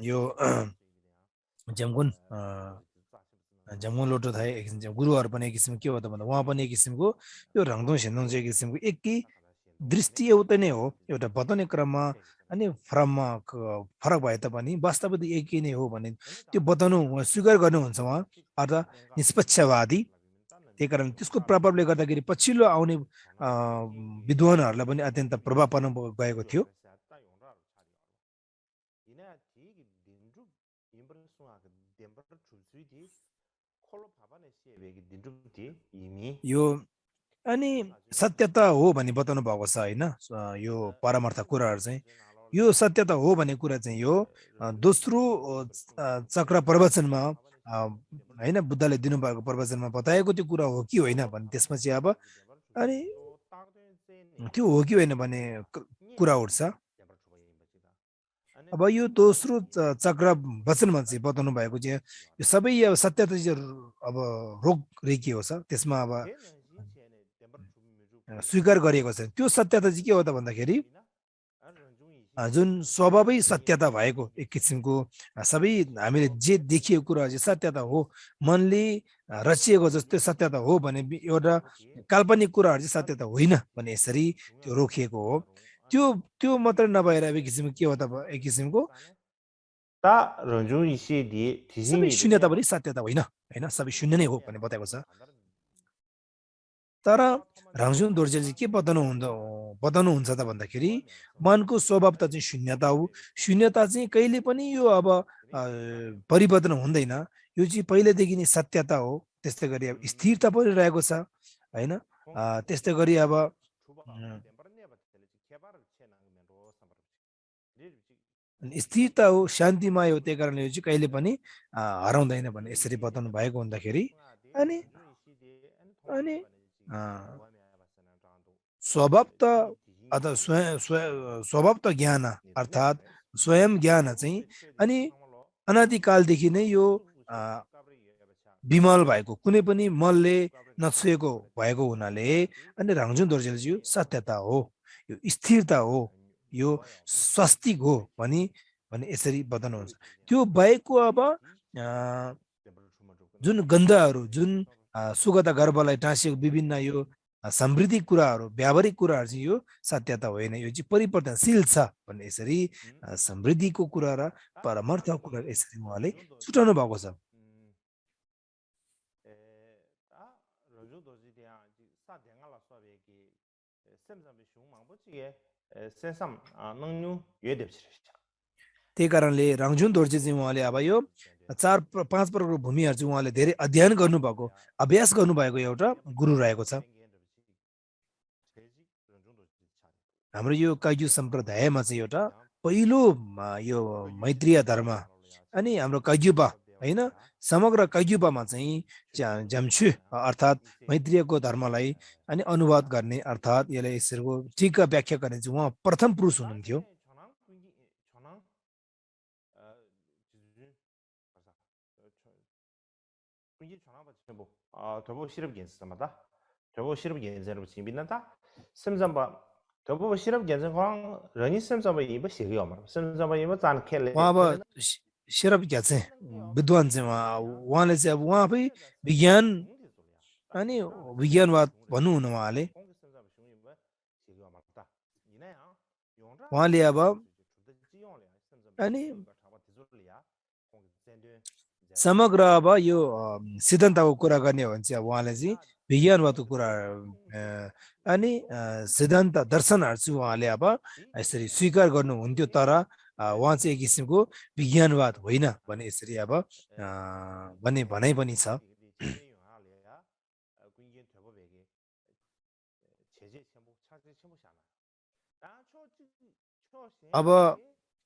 Speaker 2: यो जमगुन लोटो थाए एक किसिमको गुरुहरू पनि एक किसिमको के हो त भन्दा उहाँ पनि एक किसिमको यो रङदोङ सेन्दोङ चाहिँ एक किसिमको एकै दृष्टि एउटै नै हो एउटा बताउने क्रममा अनि फरकमा फरक भए तापनि वास्तविक एकै नै हो भने त्यो बताउनु स्वीकार गर्नुहुन्छ उहाँ अर्थात् निष्पक्षवादी त्यही कारण त्यसको प्रभावले गर्दाखेरि पछिल्लो आउने विद्वानहरूलाई पनि अत्यन्त प्रभाव पर्न गएको थियो यो अनि सत्यता हो भन्ने बताउनु भएको छ होइन यो परमार्थ कुराहरू चाहिँ यो सत्यता हो भन्ने कुरा चाहिँ यो दोस्रो चक्र प्रवचनमा हैन बुद्धले दिनुभएको प्रवचनमा बताएको त्यो कुरा हो कि होइन भने त्यसमा चाहिँ अब अनि त्यो हो कि होइन भन्ने कुरा उठ्छ। अब यो दोस्रो चक्र वचनमा चाहिँ बताउनु भएको चाहिँ यो सबै अब सत्यता चाहिँ अब रोग रेखिएको छ त्यसमा अब स्वीकार गरिएको छ। त्यो सत्यता चाहिँ के हो त भन्दाखेरि जुन स्वभावै सत्यता भएको एक किसिमको सबै हामीले जे देखिएको कुरा चाहिँ सत्यता हो, मनले रचिएको जस्तो सत्यता हो भने एउटा काल्पनिक कुराहरू चाहिँ सत्यता होइन भने यसरी त्यो रोकिएको हो। त्यो त्यो मात्र नभएर अब एक किसिमको के हो त एक किसिमको
Speaker 1: 다 런중 이시 디
Speaker 2: सबै
Speaker 1: 디싱이
Speaker 2: शून्यता पनि सत्यता होइन होइन सबै शून्य नै हो भन्ने बताएको छ। तर रामजुन दोर्जेले चाहिँ के बताउनुहुन्छ त भन्दाखेरि मनको स्वभावता चाहिँ शून्यता हो। शून्यता चाहिँ कहिले पनि यो अब परिवर्तन हुँदैन, यो चाहिँ पहिलेदेखि नै सत्यता हो। त्यस्तै गरी अब स्थिरता पनि रहेको छ होइन। त्यस्तै गरी अब स्थिरता हो, शान्तिमय हो, त्यही कारणले यो चाहिँ कहिले पनि हराउँदैन भन्ने यसरी बताउनु भएको हुँदाखेरि अनि अनि स्वभाव त अथवा स्वभाव त ज्ञान अर्थात् स्वयं ज्ञान चाहिँ अनि अनादिकालदेखि नै यो विमल भएको कुनै पनि मलले नछुएको भएको हुनाले अनि रामजुन दोर्जेलज्यू सत्यता हो, यो स्थिरता हो, यो स्वस्तिक हो भनी यसरी बताउनुहुन्छ। त्यो बाहेकको अब जुन गन्धहरू जुन सुगता गर्भलाई टाँसिएको विभिन्न यो समृद्धि कुराहरू व्यावहारिक कुराहरू चाहिँ यो सत्यता होइन, यो चाहिँ परिवर्तनशील छ भन्ने यसरी समृद्धिको कुरा र परमार्थको कुरा यसरी उहाँले छुटाउनु भएको छ। त्यही कारणले राङजुन दोर्जे चाहिँ उहाँले अब यो 4-5 प्रकारको भूमिहरू चाहिँ उहाँले धेरै अध्ययन गर्नुभएको अभ्यास गर्नुभएको एउटा गुरु रहेको छ। हाम्रो यो काइजु सम्प्रदायमा चाहिँ एउटा पहिलो यो मैत्रीय धर्म अनि हाम्रो काइजुबा होइन समग्र काइजुबामा चाहिँ जम्छु अर्थात् मैत्रीयको धर्मलाई अनि अनुवाद गर्ने अर्थात् यसलाई यसको ठिक व्याख्या गर्ने चाहिँ उहाँ प्रथम पुरुष हुनुहुन्थ्यो।
Speaker 1: 저보 실업 견습마다 저보 실업 견습을 진빈다 심점바 저보 실업 견습광 러니 심점바 이버 시리요 말 심점바 이버 잔 켈레
Speaker 2: वहाँ अब सिरप क्या चाहिँ विद्वान चाहिँ उहाँले चाहिँ अब उहाँ पनि विज्ञान अनि विज्ञानवाद भन्नुहुन्न उहाँले अब अनि समग्र अब यो सिद्धान्तको कुरा गर्ने हो भने चाहिँ अब उहाँले चाहिँ विज्ञानवादको कुरा अनि सिद्धान्त दर्शनहरू चाहिँ उहाँले अब यसरी स्वीकार गर्नुहुन्थ्यो। तर उहाँ चाहिँ एक किसिमको विज्ञानवाद होइन भने यसरी अब भन्ने भनाइ पनि छ। अब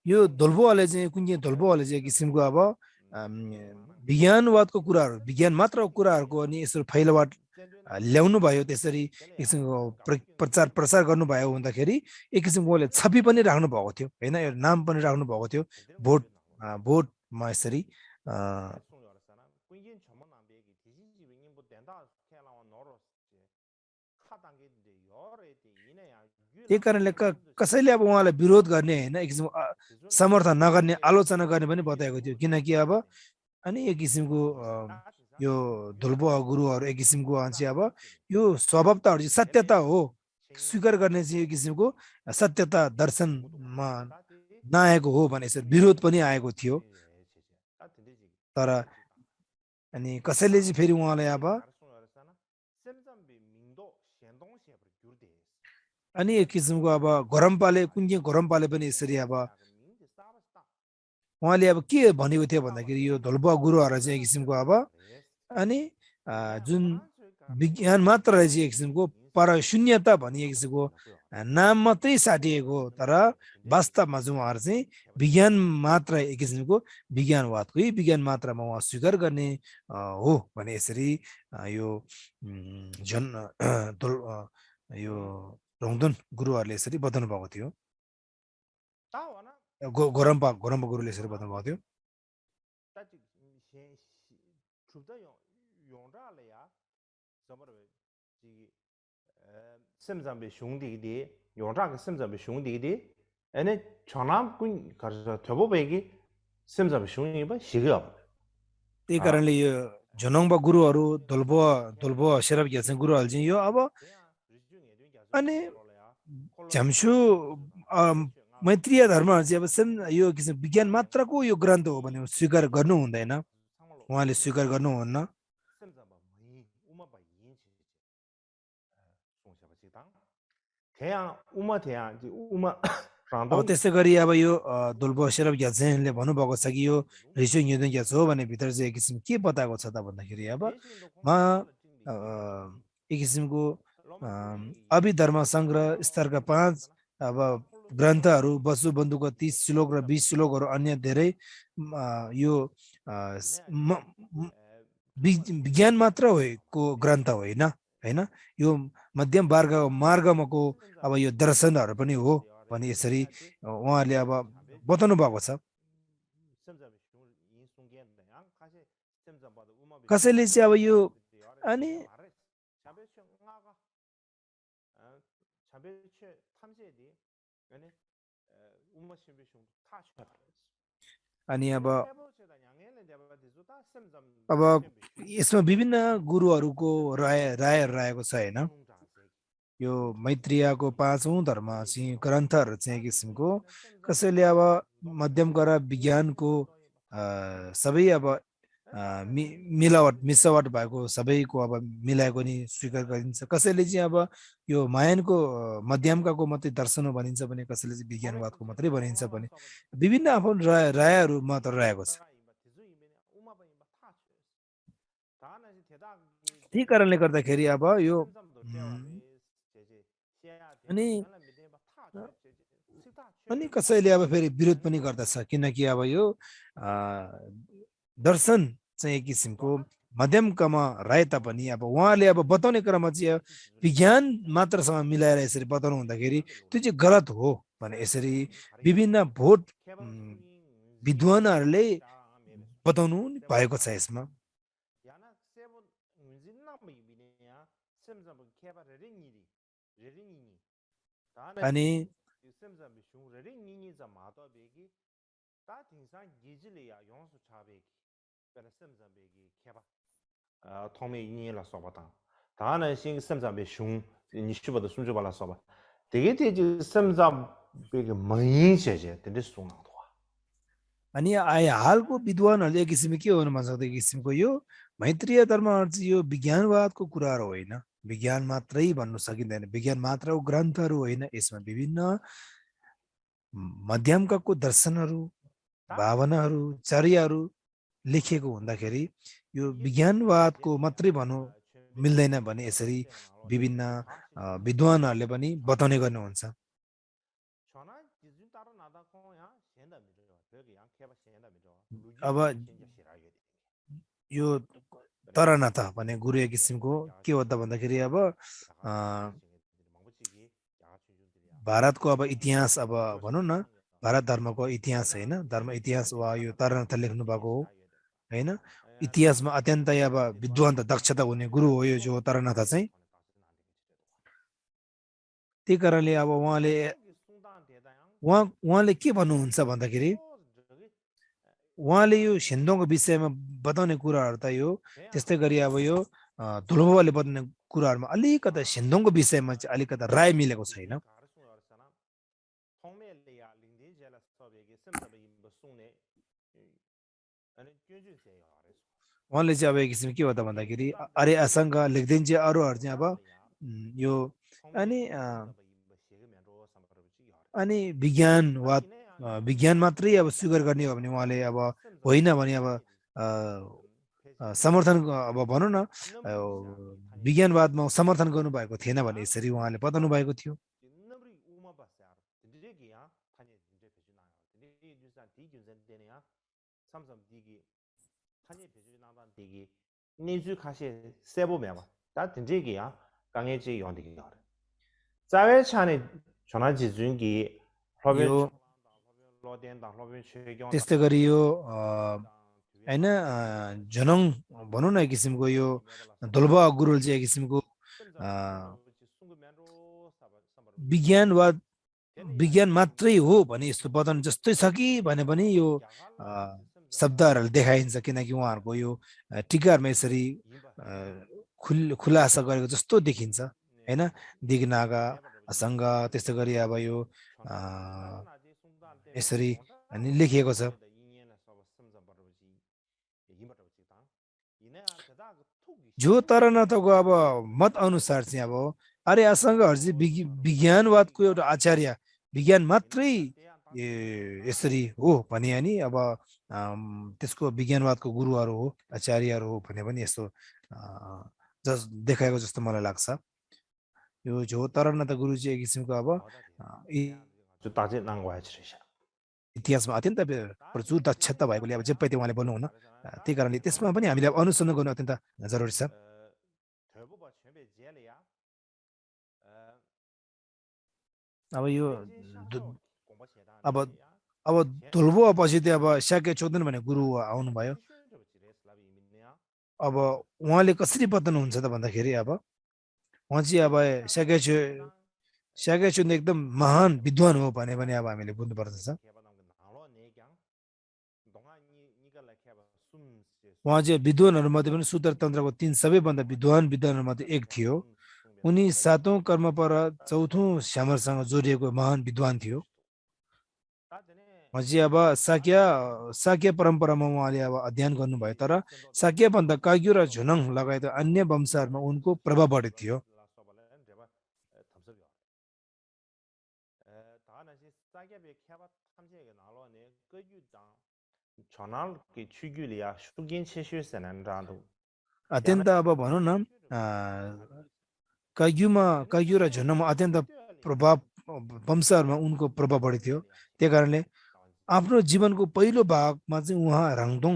Speaker 2: यो धोल्बोवाले चाहिँ कुन धोल्बोवाले चाहिँ एक किसिमको अब विज्ञानवादको कुराहरू विज्ञान मात्रको कुराहरूको अनि यसरी फैलावट ल्याउनु भयो, त्यसरी एक किसिमको प्रचार प्रसार गर्नुभयो हुँदाखेरि एक किसिमको उहाँले छवि पनि राख्नु भएको थियो होइन, एउटा नाम पनि राख्नु भएको थियो भोटमा यसरी। त्यही कारणले कसैले अब उहाँलाई विरोध गर्ने होइन एक किसिमको समर्थन नगर्ने आलोचना गर्ने पनि बताएको थियो। किनकि अब अनि एक किसिमको यो धुल्बो गुरुहरू एक किसिमको चाहिँ अब यो स्वभावताहरू चाहिँ सत्यता हो स्वीकार गर्ने चाहिँ एक किसिमको सत्यता दर्शनमा नआएको हो भने विरोध पनि आएको थियो। तर अनि कसैले चाहिँ फेरि उहाँलाई अब अनि एक किसिमको अब घरमपाले घरमपाले पनि यसरी अब उहाँले अब के भनेको थियो भन्दाखेरि यो धोल्बा गुरुहरू चाहिँ एक किसिमको अब अनि जुन विज्ञान मात्र चाहिँ एक किसिमको पर शून्यता भन्ने एक किसिमको नाम मात्रै साटिएको तर वास्तवमा चाहिँ उहाँहरू चाहिँ विज्ञान मात्र एक किसिमको विज्ञानवादकै विज्ञान मात्रामा उहाँ स्वीकार गर्ने हो भने यसरी यो जन यो रौदन गुरुहरूले यसरी बताउनु भएको थियो गोरम्पा गुरुले यसरी बताउनु भएको थियो
Speaker 1: 심장비 흉디디 용자가 심장비 흉디디 에네 전함 군 가서 저보배기 심장비 흉이 봐 시겨
Speaker 2: त्यही कारणले यो जनङबा गुरुहरू दोल्बो शेरब गेल्छन् गुरुहरू चाहिँ यो अब अनि झ्याम्सु मैत्रीय धर्महरू चाहिँ अब यो किसिम विज्ञान मात्रको यो ग्रन्थ हो भने स्वीकार गर्नु हुँदैन उहाँले स्वीकार गर्नुहुन्न अब त्यस्तै गरी अब यो दोल्बो शेरब ग्याल्सेनले भन्नुभएको छ कि यो ऋषि युद्धन ग्याल्स हो भने भित्र चाहिँ एक किसिम के बताएको छ त भन्दाखेरि अब एक किसिमको अभिधर्म सङ्ग्रह स्तरका 5 अब ग्रन्थहरू बसु बन्धुको 30 श्लोक र 20 श्लोकहरू अन्य धेरै यो विज्ञान मात्र भएको ग्रन्थ होइन हैन यो मध्यम मार्गमाको अब यो दर्शनहरू पनि हो भने यसरी उहाँले अब बताउनु भएको छ कसैले चाहिँ अब यो अनि अनि अब यसमा विभिन्न गुरुहरूको राय रहेको छ हैन यो मैत्रीयको 5औं धर्म चाहिँ ग्रन्थहरू चाहिँ किसिमको कसैले अब मध्यमकर विज्ञानको सबै अब मिसावट भएको सबैको अब मिलाएको नि स्वीकार गरिन्छ कसैले चाहिँ अब यो मायानको मध्यमकाको मात्रै दर्शन हो भनिन्छ भने कसैले चाहिँ विज्ञानवादको मात्रै भनिन्छ भने विभिन्न आफ्नो रायहरू मात्र रहेको छ त्यही कारणले गर्दाखेरि अब यो अनि कसैले अब फेरि विरोध पनि गर्दछ किनकि अब यो दर्शन चाहिँ एक किसिमको मध्यमकामा रहे तापनि अब उहाँले अब बताउने क्रममा चाहिँ विज्ञान मात्रसँग मिलाएर यसरी बताउनु हुँदाखेरि त्यो चाहिँ गलत हो भने यसरी विभिन्न भोट विद्वानहरूले बताउनु भएको छ यसमा अनि अनि हालको विद्वानहरूले एक किसिमको के हुनु भन्छ एक किसिमको यो मैत्रीय धर्महरू चाहिँ यो विज्ञानवादको कुराहरू होइन विज्ञान मात्रै भन्नु सकिँदैन विज्ञान मात्रको ग्रन्थहरू होइन यसमा विभिन्न मध्यमकाको दर्शनहरू भावनाहरू चर्याहरू लेखिएको हुँदाखेरि यो विज्ञानवादको मात्रै भन्नु मिल्दैन भने यसरी विभिन्न विद्वानहरूले पनि बताउने गर्नुहुन्छ अब यो तरनाथ भने गुरु एक किसिमको के हो त भन्दाखेरि अब भारतको अब इतिहास अब भनौँ न भारत धर्मको इतिहास होइन धर्म इतिहास वा यो तरनाथ लेख्नु भएको हो होइन इतिहासमा अत्यन्तै अब विद्वान दक्षता हुने गुरु हो यो जो तरनाथ चाहिँ त्यही कारणले अब उहाँले के भन्नुहुन्छ भन्दाखेरि उहाँले यो सिन्धोङको विषयमा बताउने कुराहरू त यो त्यस्तै गरी अब यो धुलबुवाले बताउने कुराहरूमा अलिकता सिन्धोङको विषयमा चाहिँ अलिकता राय मिलेको छैन उहाँले चाहिँ अब एक किसिम के हो त भन्दाखेरि अरे आशंका लेख्दैन चाहिँ अरूहरू चाहिँ अब यो अनि विज्ञान मात्रै अब स्वीकार गर्ने हो भने उहाँले अब होइन भने अब समर्थन अब भनौँ न विज्ञानवादमा समर्थन गर्नुभएको थिएन भने यसरी उहाँले बताउनु भएको थियो
Speaker 1: 삼삼 디기 탄이 비주 나단 디기 니주 카시 세보면 다 된지기야 강해지 용되기 어려 자외 차네 전화 지준기 로빈
Speaker 2: यो
Speaker 1: 로덴다 로빈 최경
Speaker 2: त्यस्तै गरी यो हैन जनङ भनौँ न एक किसिमको यो दलबा गुरुल चाहिँ एक किसिमको विज्ञानवाद विज्ञान मात्रै हो भने यस्तो बदन जस्तै छ कि भने पनि यो शब्दहरूले देखाइन्छ किनकि उहाँहरूको यो टिकाहरूमा यसरी खुलासा गरेको जस्तो देखिन्छ हैन दिगनागा असँग त्यस्तै गरी अब यो यसरी लेखिएको छ जो तर नथको अब मत अनुसार चाहिँ अब अरे आसँगहरू चाहिँ विज्ञानवादको एउटा आचार्य विज्ञान मात्रै यसरी हो भने अनि अब त्यसको विज्ञानवादको गुरुहरू हो आचार्यहरू हो भने पनि यस्तो देखाएको जस्तो मलाई लाग्छ यो जो तर न त गुरु चाहिँ एक किसिमको अब इतिहासमा अत्यन्त प्रचुर दक्षता भएकोले अब जे पनि उहाँले बोल्नु हुन त्यही कारणले त्यसमा पनि हामीले अब अनुसन्धान गर्नु अत्यन्त जरुरी छ अब यो अब धुल्बो पछि त अब शाक्य चौधन भन्ने गुरु आउनुभयो अब उहाँले कसरी पतन हुन्छ त भन्दाखेरि अब उहाँ चाहिँ अब शाक्य चौधन एकदम महान विद्वान हो भने पनि अब हामीले बुझ्नु पर्दछ उहाँ चाहिँ विद्वानहरू मध्ये पनि सूत्र तन्त्रको 3 सबैभन्दा विद्वानहरू मध्ये एक थियो उनी 7औं कर्मपर 4थौं श्यामरसँग जोडिएको महान विद्वान थियो उहाँ चाहिँ अब शाक्य परम्परामा उहाँले अब अध्ययन गर्नुभयो तर शाक्य भन्दा काग्यु र झुनङ लगायत अन्य वंशहरूमा उनको प्रभाव बढी थियो अत्यन्त अब भनौँ न काग्यु र झुनङमा अत्यन्त प्रभाव वंशहरूमा उनको प्रभाव बढी थियो त्यही कारणले आफ्नो जीवनको पहिलो भागमा चाहिँ उहाँ राङदोङ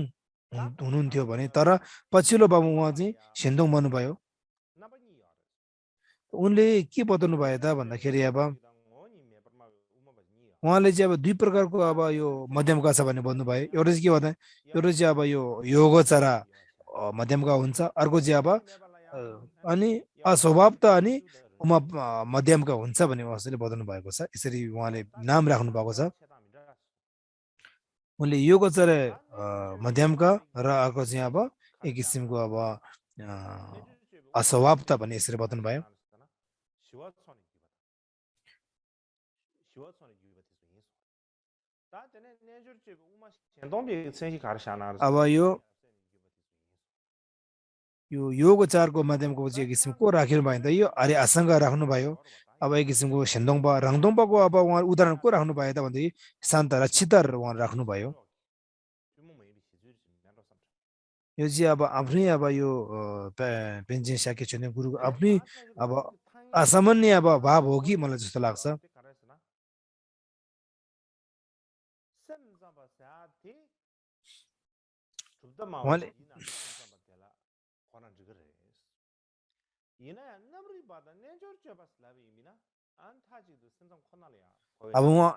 Speaker 2: हुनुहुन्थ्यो भने तर पछिल्लो भागमा उहाँ चाहिँ सेन्दोङ बन्नुभयो उनले के बताउनु भयो त भन्दाखेरि अब उहाँले चाहिँ अब 2 प्रकारको अब यो मध्यमका छ भन्ने भन्नुभयो एउटा चाहिँ के भन्दा एउटा चाहिँ अब यो योगचरा मध्यमका हुन्छ अर्को चाहिँ अब अनि अस्वभाव त अनि मध्यमका हुन्छ भन्ने उहाँले बताउनु भएको छ यसरी उहाँले नाम राख्नु भएको छ उनले योगचरा मध्यमका र अर्को चाहिँ अब एक किसिमको अब अस्वभाव त भन्ने यसरी बताउनु भयो अब यो योगचारको माध्यमको चाहिँ एक किसिमको राखिनु भयो त यो अरे आसँग राख्नुभयो अब एक किसिमको सेन्दोङपा राङदोङपाको अब उहाँ उदाहरण को राख्नु भयो त भन्दै शान्त रक्षितर उहाँ राख्नुभयो यो चाहिँ अब आफ्नै अब यो पेन्जिङ शाक्य चौधन गुरुको आफ्नै अब असामान्य अब भाव हो कि मलाई जस्तो लाग्छ उहाँले अब उहाँ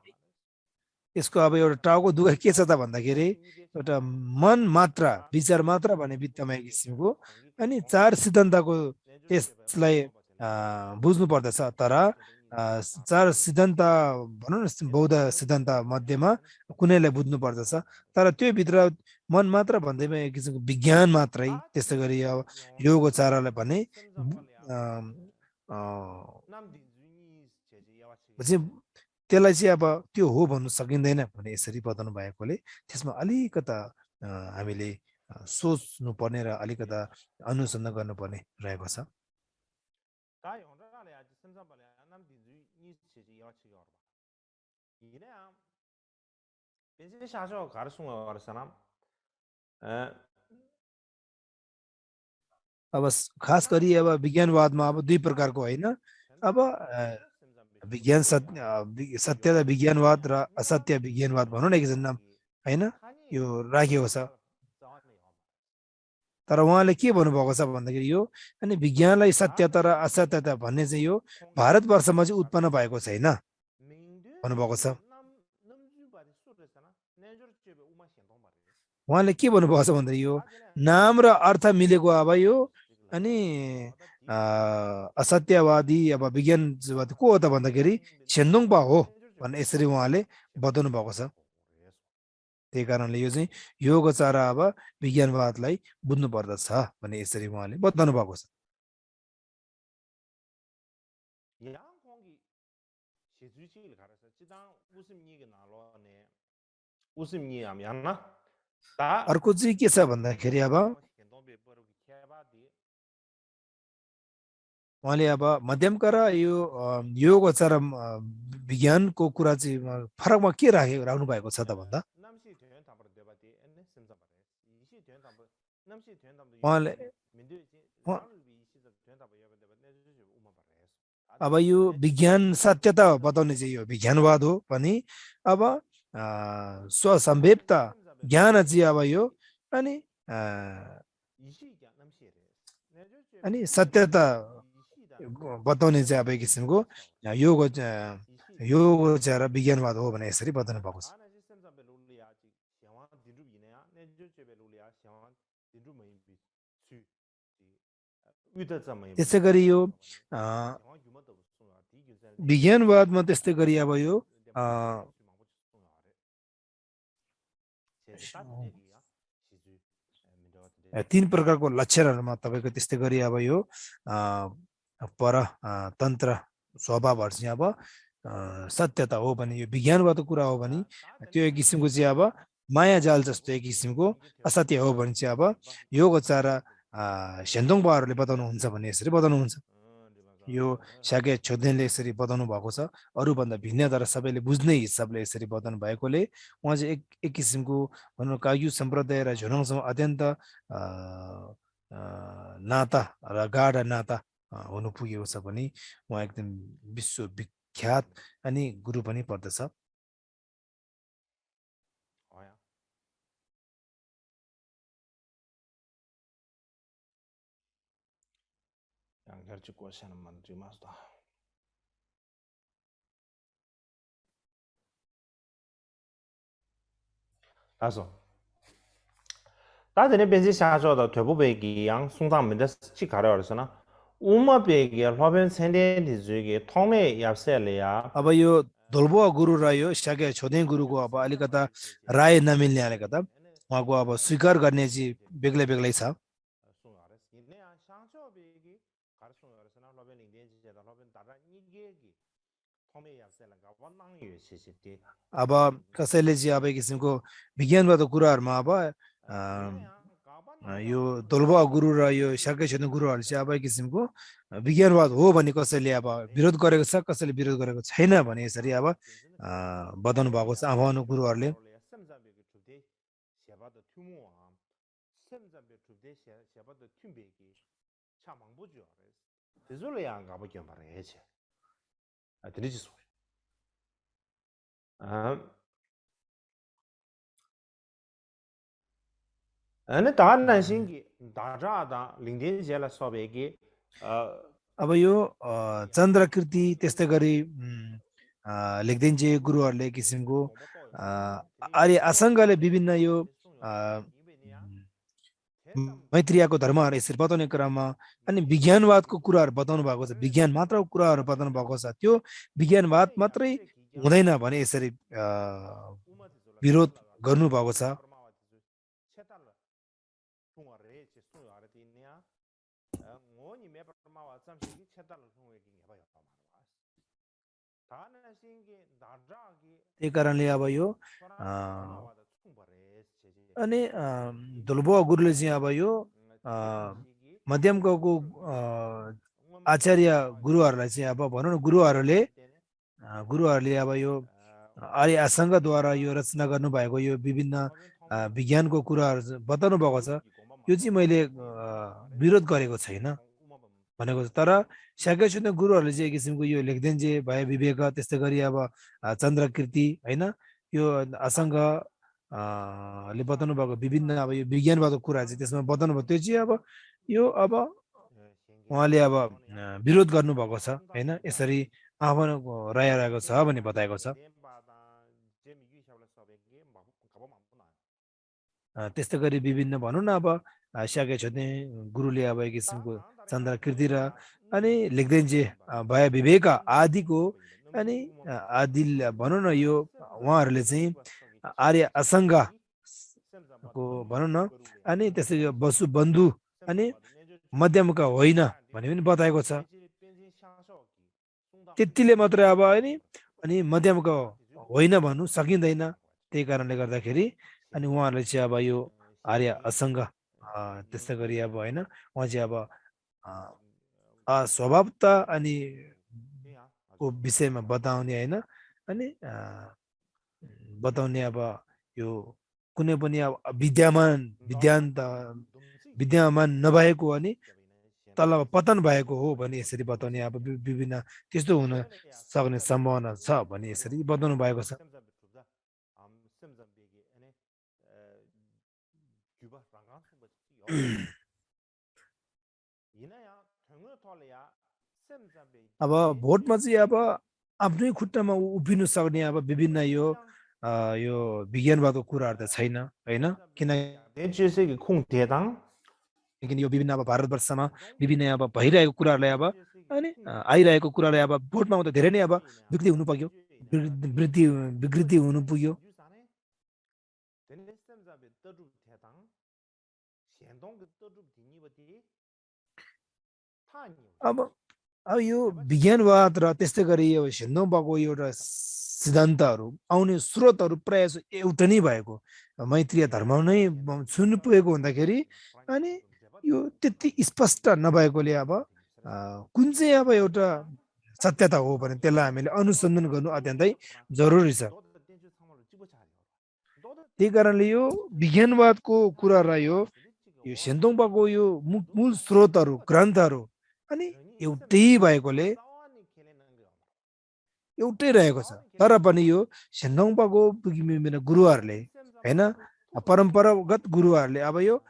Speaker 2: यसको अब एउटा टाउको दुःख के छ त भन्दाखेरि एउटा मन मात्र विचार मात्र भन्ने बित्तामा एक किसिमको अनि 4 सिद्धान्तको त्यसलाई बुझ्नु पर्दछ तर 4 सिद्धान्त भनौँ न बौद्ध सिद्धान्त मध्येमा कुनैलाई बुझ्नु पर्दछ तर त्यो भित्र मन मात्र भन्दैमा एक किसिमको विज्ञान मात्रै त्यस्तै गरी अब योगचारालाई भने त्यसलाई चाहिँ अब त्यो हो भन्नु सकिँदैन भने यसरी बताउनु भएकोले त्यसमा अलिकता हामीले सोच्नु पर्ने र अलिकता अनुसन्धान गर्नुपर्ने रहेको छ अब खास गरी अब विज्ञानवादमा अब 2 प्रकारको होइन अब विज्ञान सत्य विज्ञानवाद र असत्य विज्ञानवाद भनौँ न एकजना हैन यो राखिएको छ तर उहाँले के भन्नुभएको छ भन्दाखेरि यो अनि विज्ञानलाई सत्यता र असत्यता भन्ने चाहिँ यो भारतवर्षमा चाहिँ उत्पन्न भएको छैन भन्नुभएको छ उहाँले के भन्नुभएको छ भन्दाखेरि यो नाम र अर्थ मिलेको अब यो अनि असत्यवादी अब विज्ञानवादी को हो त भन्दाखेरि छेन्दोङपा हो भन्ने यसरी उहाँले बताउनु भएको छ त्यही कारणले यो चाहिँ यो गोचारा अब विज्ञानवादलाई बुझ्नु पर्दछ भन्ने यसरी उहाँले बताउनु भएको छ अर्को चाहिँ के छ भन्दाखेरि अब उहाँले अब मध्यमका र यो गोचारा विज्ञानको कुरा चाहिँ फरकमा के राख्नु भएको छ त भन्दा उहाँले अब यो विज्ञान सत्यता बताउने चाहिँ यो विज्ञानवाद हो पनि अब स्वसम्भेपता ज्ञान चाहिँ अब यो अनि सत्यता बताउने चाहिँ अब एक किसिमको यो गोचारा विज्ञानवाद हो भने यसरी बताउनु भएको छ त्यसै गरी यो विज्ञानवादमा त्यस्तै गरी अब यो तीन प्रकारको लक्षणहरूमा तपाईँको त्यस्तै गरी अब यो परतन्त्र स्वभावहरू चाहिँ अब सत्यता हो भने यो विज्ञानवादको कुरा हो भने त्यो एक किसिमको चाहिँ अब मायाजाल जस्तो एक किसिमको असत्य हो भने चाहिँ अब यो गोचारा सेन्दोङपाहरूले बताउनुहुन्छ भन्ने यसरी बताउनुहुन्छ यो साके छोदेनले यसरी बताउनु भएको छ अरूभन्दा भिन्न तर सबैले बुझ्ने हिसाबले यसरी बताउनु भएकोले उहाँ चाहिँ एक किसिमको भनौँ काग्यू सम्प्रदाय र झोलङसँग अत्यन्त नाता र गाढा नाता हुनु पुगेको छ भने उहाँ एकदम विश्वविख्यात अनि गुरु पनि पर्दछ
Speaker 1: 다소 다들 benzi 샤조다 되부베기 양 송당면데 치가려서나 우마베기 로벤 센데디즈기 통내 yapsel야
Speaker 2: अब यो धोल्बुवा गुरु र यो साके छोदे गुरुको अब अलिकता राय नमिल्ने अलिकता उहाँको अब स्वीकार गर्ने चाहिँ बेग्लै बेग्लै छ अब कसैले चाहिँ अब एक किसिमको विज्ञानवादको कुराहरूमा अब यो धोल्बुवा गुरु र यो साके छोदे गुरुहरू चाहिँ अब एक किसिमको विज्ञानवाद हो भने कसैले अब विरोध गरेको छ कसैले विरोध गरेको छैन भने यसरी अब बताउनु भएको छ आफू गुरुहरूले
Speaker 1: अनि 다한신기 다자다 링딘제라 소베기
Speaker 2: अब यो चन्द्रकृति त्यस्तै गरी लेख्दिन्छे गुरुहरूले किसिमको आर्य आसङ्गले विभिन्न यो मैत्रीयको धर्महरू यसरी बताउने क्रममा अनि विज्ञानवादको कुराहरू बताउनु भएको छ विज्ञान मात्रको कुराहरू बताउनु भएको छ त्यो विज्ञानवाद मात्रै हुँदैन भने यसरी विरोध गर्नुभएको छ त्यही कारणले अब यो अनि धोल्बुवा गुरुले चाहिँ अब यो मध्यमको आचार्य गुरुहरूलाई चाहिँ अब भनौँ न गुरुहरूले अब यो आर्य आसङ्गद्वारा यो रचना गर्नुभएको यो विभिन्न विज्ञानको कुराहरू बताउनु भएको छ यो चाहिँ मैले विरोध गरेको छैन भनेको छ तर साके छोदे गुरुहरूले चाहिँ एक किसिमको यो लेख्देन्जे भए विवेक त्यस्तै गरी अब चन्द्रकृति होइन यो आसङ्ग ले बताउनु भएको विभिन्न अब यो विज्ञानवादको कुरा चाहिँ त्यसमा बताउनु भयो त्यो चाहिँ अब यो अब उहाँले अब विरोध गर्नुभएको छ हैन यसरी आफ्नो रहेको छ भन्ने बताएको छ त्यस्तै गरी विभिन्न भनौँ न अब स्याके छोड्ने गुरुले अब एक किसिमको चन्द्रकृति र अनि लेख्दैनजे भय विवेक आदिको अनि आदिल भनौँ न यो उहाँहरूले चाहिँ आर्य असङ्गको भनौँ न अनि त्यसै वसु बन्धु अनि मध्यमका होइन भन्ने पनि बताएको छ त्यतिले मात्रै अब होइन अनि मध्यमको होइन भन्नु सकिँदैन त्यही कारणले गर्दाखेरि अनि उहाँहरूले चाहिँ अब यो आर्य असङ्ग त्यस्तै गरी अब होइन उहाँ चाहिँ अब स्वभावता अनि को विषयमा बताउने होइन अनि बताउने अब यो कुनै पनि अब विद्यमान नभएको अनि तल पतन भएको हो भने यसरी बताउने अब विभिन्न त्यस्तो हुन सक्ने सम्भावना छ भने यसरी बताउनु भएको छ अब भोटमा चाहिँ अब आफ्नै खुट्टामा उभिनु सक्ने अब विभिन्न यो विज्ञानवादको कुराहरू त छैन होइन किन यो विभिन्न अब भारतवर्षमा विभिन्न अब भइरहेको कुराहरूलाई अब अनि आइरहेको कुरालाई अब भोटमा आउँदा धेरै नै अब विकृति हुनु पुग्यो विकृति हुनु पुग्यो अब यो विज्ञानवाद र त्यस्तै गरी यो सेन्दोङपाको एउटा सिद्धान्तहरू आउने स्रोतहरू प्रायः एउटा नै भएको मैत्रीय धर्म नै सुन्नु पुगेको हुँदाखेरि अनि यो त्यति स्पष्ट नभएकोले अब कुन चाहिँ अब एउटा सत्यता हो भने त्यसलाई हामीले अनुसन्धान गर्नु अत्यन्तै जरुरी छ त्यही कारणले यो विज्ञानवादको कुरालाई यो सेन्दोङपाको यो मूल स्रोतहरू ग्रन्थहरू अनि एउटै भएकोले एउटै रहेको छ तर पनि यो सेन्दोङपाको विभिन्न गुरुहरूले हैन परम्परागत गुरुहरूले अब यो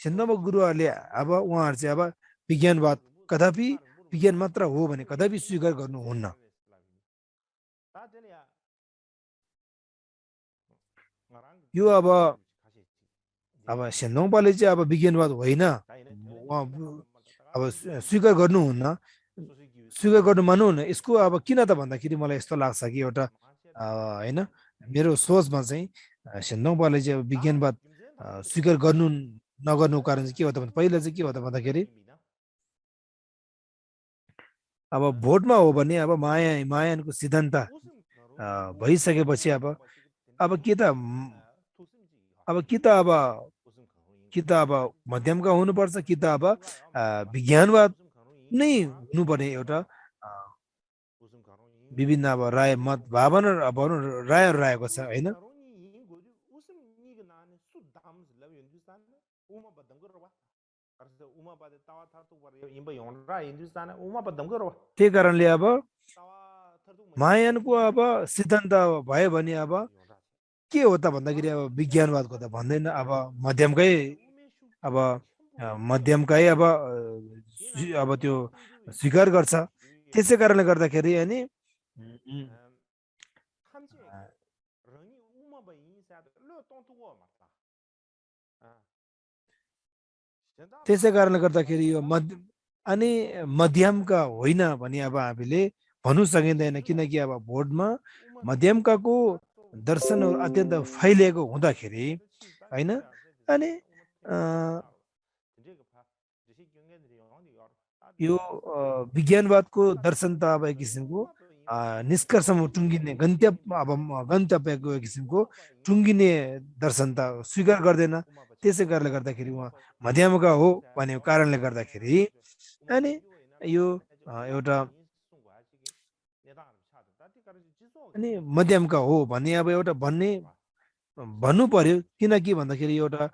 Speaker 2: सेन्दोङपा गुरुहरूले अब उहाँहरू चाहिँ अब विज्ञानवाद कदापि विज्ञान मात्र हो भने कदापि स्वीकार गर्नुहुन्न यो अब सेन्दोङपाले चाहिँ अब विज्ञानवाद होइन अब स्वीकार गर्नुहुन्न स्वीकार गर्नु मान्नुहुन्न यसको अब किन त भन्दाखेरि मलाई यस्तो लाग्छ कि एउटा होइन मेरो सोचमा चाहिँ सेन्दोङपाले चाहिँ अब विज्ञानवाद स्वीकार गर्नु नगर्नुको कारण चाहिँ के हो त भने पहिला चाहिँ के हो त भन्दाखेरि अब भोटमा हो भने अब मायानको सिद्धान्त भइसकेपछि अब कि त अब मध्यमका हुनुपर्छ कि त अब विज्ञानवाद नै हुनुपर्ने एउटा विभिन्न अब राय मत भावना रायहरू रहेको छ होइन त्यही कारणले अब महायानको अब सिद्धान्त भयो भने अब के हो त भन्दाखेरि अब विज्ञानवादको त भन्दैन अब मध्यमकै अब त्यो स्वीकार गर्छ त्यसै कारणले गर्दाखेरि अनि त्यसै कारणले गर्दाखेरि यो अनि मध्यमका होइन भने अब हामीले भन्नु सकिँदैन किनकि अब भोटमा मध्यमकाको दर्शनहरू अत्यन्त फैलिएको हुँदाखेरि होइन अनि यो विज्ञानवादको दर्शन त अब एक किसिमको निष्कर्षमा टुङ्गिने गन्तव्यको एक किसिमको टुङ्गिने दर्शन त स्वीकार गर्दैन त्यसै कारणले गर्दाखेरि उहाँ मध्यमका हो भन्ने कारणले गर्दाखेरि अनि यो एउटा अनि मध्यमका हो भन्ने अब एउटा भन्नु पर्यो किनकि भन्दाखेरि एउटा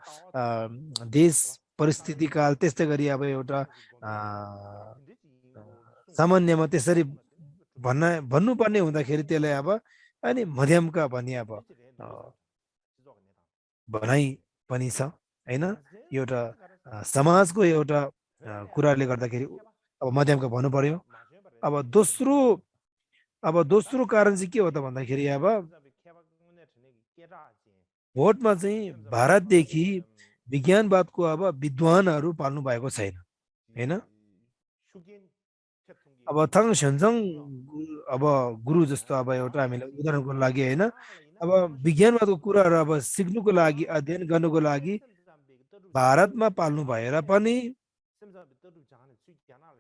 Speaker 2: देश परिस्थिति काल त्यस्तै गरी अब एउटा सामान्यमा त्यसरी भन्नुपर्ने हुँदाखेरि त्यसलाई अब अनि मध्यमका भन्ने अब भनाइ पनि छ हैन एउटा समाजको एउटा कुराले गर्दाखेरि अब मध्यमको भन्नु पर्यो अब दोस्रो कारण चाहिँ के हो त भन्दाखेरि अब भोटमा चाहिँ भारतदेखि विज्ञानवादको अब विद्वानहरू पाल्नु भएको छैन हैन अब थाङ सेन्जङ अब गुरु जस्तो अब एउटा हामीले उदाहरणको लागि हैन अब विज्ञानवादको कुराहरू अब सिक्नुको लागि अध्ययन गर्नुको लागि भारतमा पाल्नु भएर पनि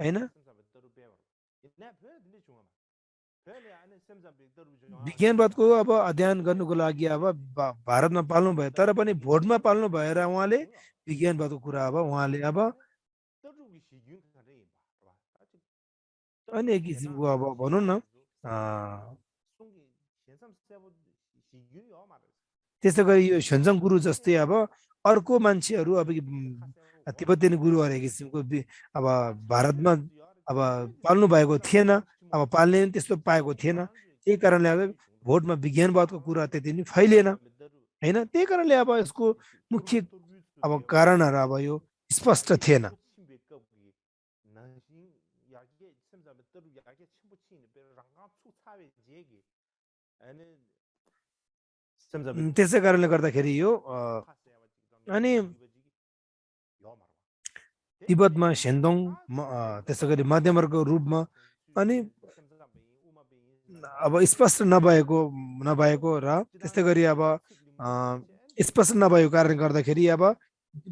Speaker 2: हैन विज्ञानवादको अब अध्ययन गर्नुको लागि अब भारतमा पाल्नु भयो तर पनि भोटमा पाल्नु भएर उहाँले विज्ञानवादको कुरा अब उहाँले अब अनि एक किसिमको अब भनौँ न त्यसै गरी यो सेन्जङ गुरु जस्तै अब अर्को मान्छेहरू अब तिब्बतीय गुरुहरू एक किसिमको अब भारतमा अब पाल्नु भएको थिएन अब पाल्ने त्यस्तो पाएको थिएन त्यही कारणले अब भोटमा विज्ञानवादको कुरा त्यति नै फैलिएन हैन त्यही कारणले अब यसको मुख्य अब कारणहरू अब यो स्पष्ट थिएन त्यसै कारणले गर्दाखेरि यो अनि तिब्बतमा सेन्डोङ त्यसै गरी मध्यमवर्गको रूपमा अनि अब स्पष्ट नभएको र त्यस्तै गरी अब स्पष्ट नभएको कारणले गर्दाखेरि अब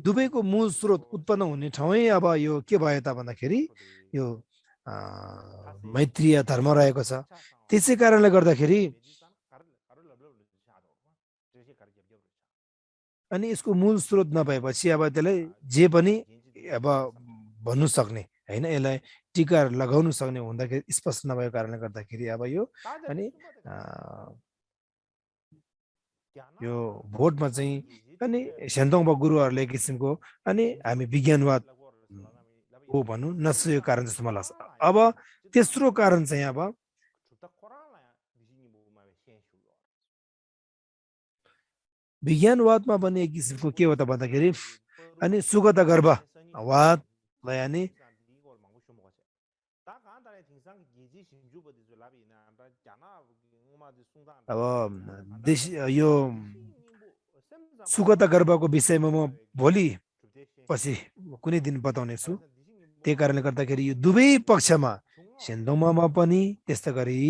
Speaker 2: दुवैको मूल स्रोत उत्पन्न हुने ठाउँै अब यो के भयो त भन्दाखेरि यो मैत्रीय धर्म रहेको छ त्यसै कारणले गर्दाखेरि अनि यसको मूल स्रोत नभएपछि अब त्यसलाई जे पनि अब भन्नु सक्ने हैन यसलाई टीका लगाउन सक्ने हुँदाखेरि स्पष्ट नभएको कारणले गर्दाखेरि अब यो अनि यो भोटमा चाहिँ अनि सेन्डोङबा गुरुहरूले एक किसिमको अनि हामी विज्ञानवाद हो भनौँ नसकेको कारण जस्तो मलाई लाग्छ अब तेस्रो कारण चाहिँ अब विज्ञानवादमा पनि एक किसिमको के हो त भन्दाखेरि अनि सुगत गर्भवादलाई अनि अब यो सुगत गर्भको विषयमा म भोलि पछि कुनै दिन बताउने छु त्यही कारणले गर्दाखेरि यो दुवै पक्षमा सेन्डोङमा पनि त्यस्तै गरी